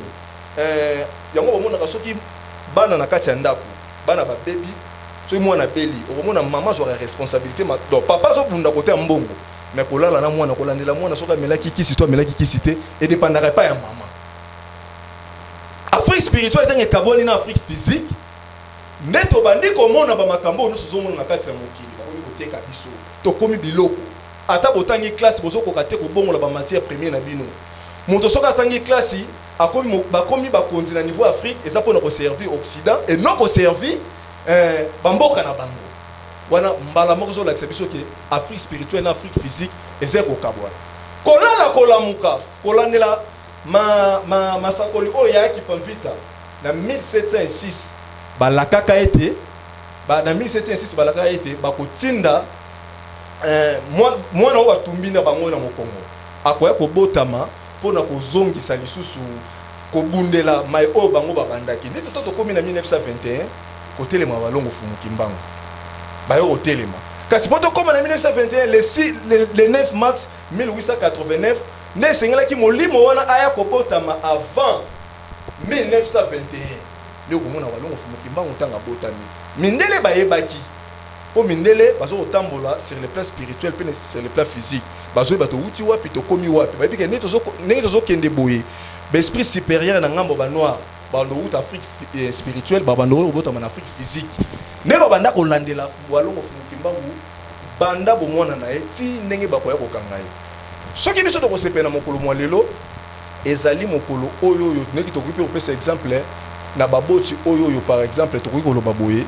Speaker 10: Yango bamonaka soki bana na kati ya ndako, bana babebi, soki mwana abeli, okomona mama azwaka responsabilité. Donc papa azobunda kote ya mbongo, mais kolala na mwana, kolandela mwana soki amelaki kisi to amelaki kisi te, edépendaka epai ya mama. Afrique spirituelle ntango ekabwani na Afrique physique, nde tobandi komona bamakambo oyo nyonso ozomona na kati ya mokili. Bakomi koteka biso, tokomi biloko. Ata botangi classe bozokoka te kobongola ba matière premier na bino. Moto soki atangi classe akomi bakomi bakonzi na niveau Afrique eza pona ko servir Occident et non ko servir eh, ba mboka na bango. Wana mbala moko ezolakisa biso ke Afrique spirituelle na Afrique physique eza kokabwana. Kolala kolamuka kolandela ma, ma, masakoli oyo ya Kimpa Vita na 1706 balakaka ete ba, na 1706 balakaka ete bakotinda eh, mwana oyo batumbi na bango na mokongo akoya kobotama mpo na kozongisa lisusu kobundela mai oyo bango babandaki. Nde toto tokomi na 1921 kotelema balongo Fumu Kimbangu bayo kotelema, kasi mpo tokóma na 1921 le, 6, le 9 mars 1889 nde esengelaki molimo wana aya kobotama avant 1921. Nde okomona Walongo Fumu Kimbangu ntango abotami, mindele bayebaki mpo mindele bazo kotambola sur le plan spirituel mpe sur le plan physique, bazoyeba towuti wapi tokomi wapi, bayebi ke ndenge tozokende boye baesprit supérieur na ngambo banoir bando wuta Afrique spirituelle, babando oyo kobotama na Afrique physique. Nde babanda kolandela Walongo Fumu Kimbangu banda bomwana na ye ti ndenge bakoya kokanga ye. Soki biso tokosepela na mokolo mwa lelo, ezali mokolo oyo oyo ndenge tokoki mpe kopesa exemple na baboti oyo oyo, par exemple tokoki koloba boye,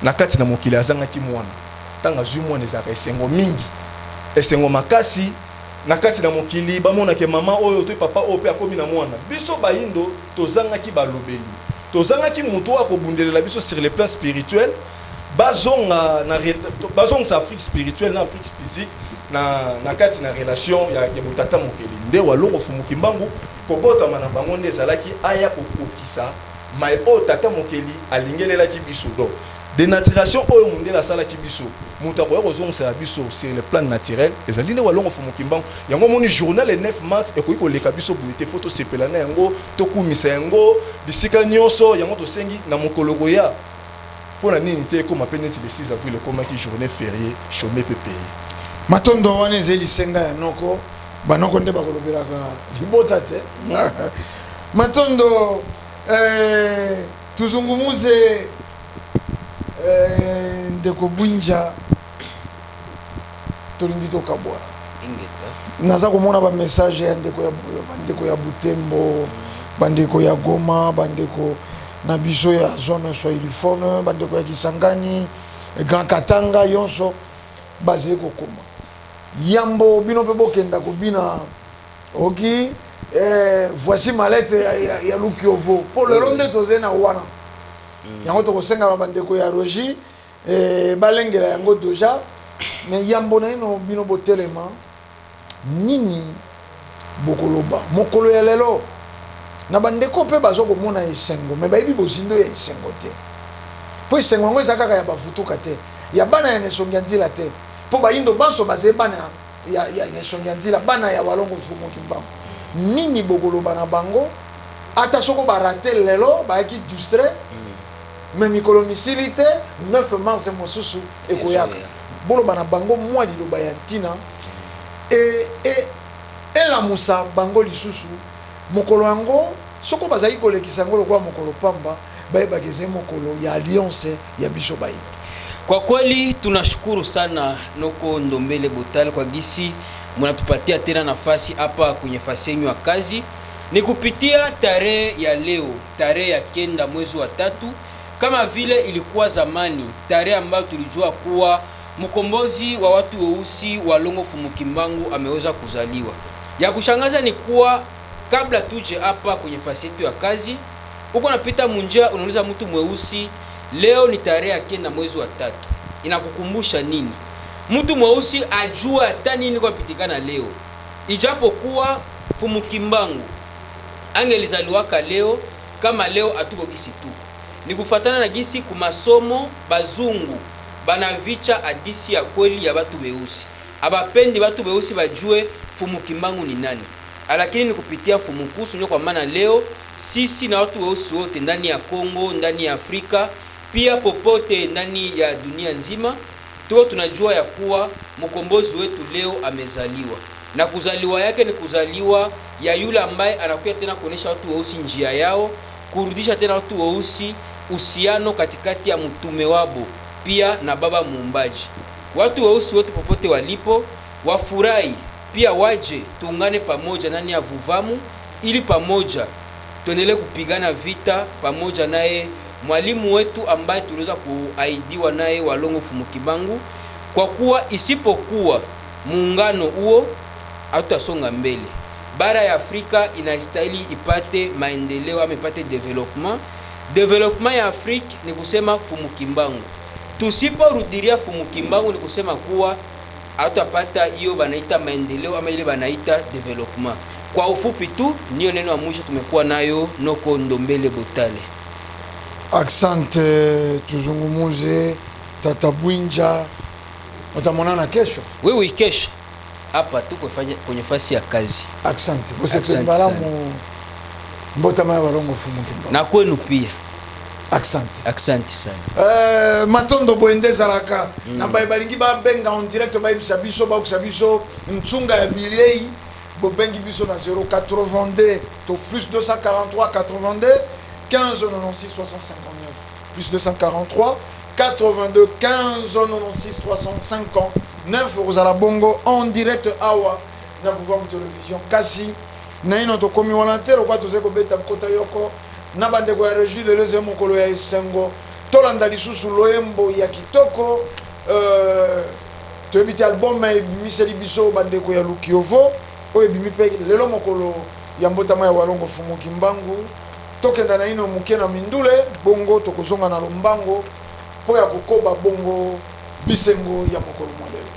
Speaker 10: na kati na mokili azangaki mwana, ntango azwi mwana ezalaka esengo mingi, esengo makasi na kati na mokili, bamonake mama oyo to papa oyo mpe akomi na mwana. Biso bayindo tozangaki balobeli, tozangaki moto oyo akobundelela biso sur le plan spirituel, bazonga na bazongisa Afrique spirituelle na Afrique physique na kati na relation ya botata mokeli. Nde Walongo Fumu Kimbangu kobotama na bango nde ezalaki aya kokokisa mai oyo tata mokeli alingelelaki biso. Donc denaturation oyo mondele asalaki biso, moto akoya kozongisela biso sur le plan naturel ezali nde Walongo Fumu Kimbangu. Yango omoni journal le 9 mars ekoki koleka biso boye te, fo tosepela na yango, tokumisa yango bisika nyonso. Yango tosengi na mokolo koya mpo na nini te ekóma mpe neti le 6 avril ekomaki journée férié, chômé mpe payé.
Speaker 5: Matondo wana ezali lisenga ya noko, banoko nde bakolobelaka libota te. Matondo tuzungumuze ndeko Bwinja, tolingi tokabwana. Naza komona ba message ya ndeko ya bandeko ya Butembo, bandeko ya Goma, bandeko na biso ya zone swahiliphone, bandeko ya Kisangani, Grand Katanga yonso bazali kokoma yambo bino mpe bokenda kobina. Oki voici mallette ya Lukiovo mpo lelo nde tozali na wana. Yango tokosenga na bandeko ya Rogi balengela yango deja. Mais yambo na ino bino botelema, nini bokoloba mokolo ya lelo na bandeko mpe baza komona esengo me bayebi bozindo ya esengo te, mpo esengo yango eza kaka ya bavutuka te, ya bana ya nesongi ya nzila te, mpo bayindo banso bazali bana ya nesongi ya nzila, bana ya Walongo Mfumu Kimbangu. Nini bokoloba na bango ata soko barate lelo, bayaki distrait, me mikolo misili te, 9 mars mosusu ekoyaka, boloba na bango mwa liloba ya ntina elamusa bango lisusu mokolo yango. Soko bazali kolekisa yango lokola mokolo pamba, bayebaka ezali mokolo ya alliance ya biso bayindo.
Speaker 8: Kwa kweli tunashukuru sana noko Ndombele Botal kwa gisi munatupatia tena nafasi hapa kwenye fasi yenyu ya kazi. Ni kupitia tarehe ya leo, tarehe ya 9 mwezi wa 3, kama vile ilikuwa zamani, tarehe ambayo tulijua kuwa mkombozi wa watu weusi Walongo Mfumu Kimbangu ameweza kuzaliwa. Ya kushangaza ni kuwa kabla tuje hapa kwenye fasi yetu ya kazi, uko napita munjia, unauliza mtu mweusi, leo ni tarehe ya 9 mwezi wa 3, inakukumbusha nini? Mtu mweusi ajua hata nini kwa pitikana leo, ijapokuwa Mfumu Kimbangu angelizaliwaka leo kama leo atuko gisi tuko. Ni kufatana na gisi kumasomo bazungu banavicha hadisi ya kweli ya batu beusi, abapendi batu beusi bajue Mfumu Kimbangu ni nani, lakini ni kupitia Mfumu Kusu ndio kwa maana leo sisi na watu weusi wote ndani ya Kongo, ndani ya Afrika, pia popote ndani ya dunia nzima, tuko tunajua ya kuwa mkombozi wetu leo amezaliwa, na kuzaliwa yake ni kuzaliwa ya yule ambaye anakuya tena kuonesha watu weusi njia yao, kurudisha tena watu weusi uhusiano katikati ya mtume wabo pia na baba muumbaji. Watu weusi wote popote walipo Wafurahi pia waje tuungane pamoja ndani ya Vuvamu ili pamoja tuendelee kupigana vita pamoja naye mwalimu wetu ambaye tuliweza kuahidiwa naye Walongo Fumu Kimbangu, kwa kuwa isipokuwa muungano huo hatutasonga mbele. Bara ya Afrika inastahili ipate maendeleo ama ipate development. Development ya Afrika ni kusema Fumu Kimbangu. Tusiporudilia Fumu Kimbangu ni kusema kuwa hatutapata hiyo banaita maendeleo ama ile banaita development. Kwa ufupi tu, niyo neno ya mwisho tumekuwa nayo noko Ndombele Botale.
Speaker 5: Asante, tuzungumuze Tata Bwinja, utamonana kesho.
Speaker 8: Wewe kesho hapa tuko kwenye fasi ya kazi.
Speaker 5: Asante,
Speaker 8: Asante
Speaker 5: bosepeli malamu mbotama ya Walongo Fumu Kimbangu
Speaker 8: na kwenu pia.
Speaker 5: Asante,
Speaker 8: asante sana.
Speaker 5: Matondo boye nde ezalaka na baye balingi babenga en direct, bayebisa biso, baokisa biso ntsunga ya bilei, bobengi biso na 082 to plus 243 82 15 96 359, plus 243 82 15 96 359. Okozala bongo en direct awa na Vuvamu Télévision. Kasi naino tokomi wana te, lokwa tozali kobeta nkota yoko na bandeko ya régie. Lelo ezali mokolo ya esengo, tolanda lisusu loyembo ya kitoko. Toyebi te album ebimiseli biso bandeko ya Lukiovo oyo ebimi mpe lelo mokolo ya mbotama ya Walongo Fumu Kimbangu. Tokenda na ino moke na mindule, bongo tokozonga na lombango mpo ya kokoba bongo bisengo ya mokolo mwa lelo.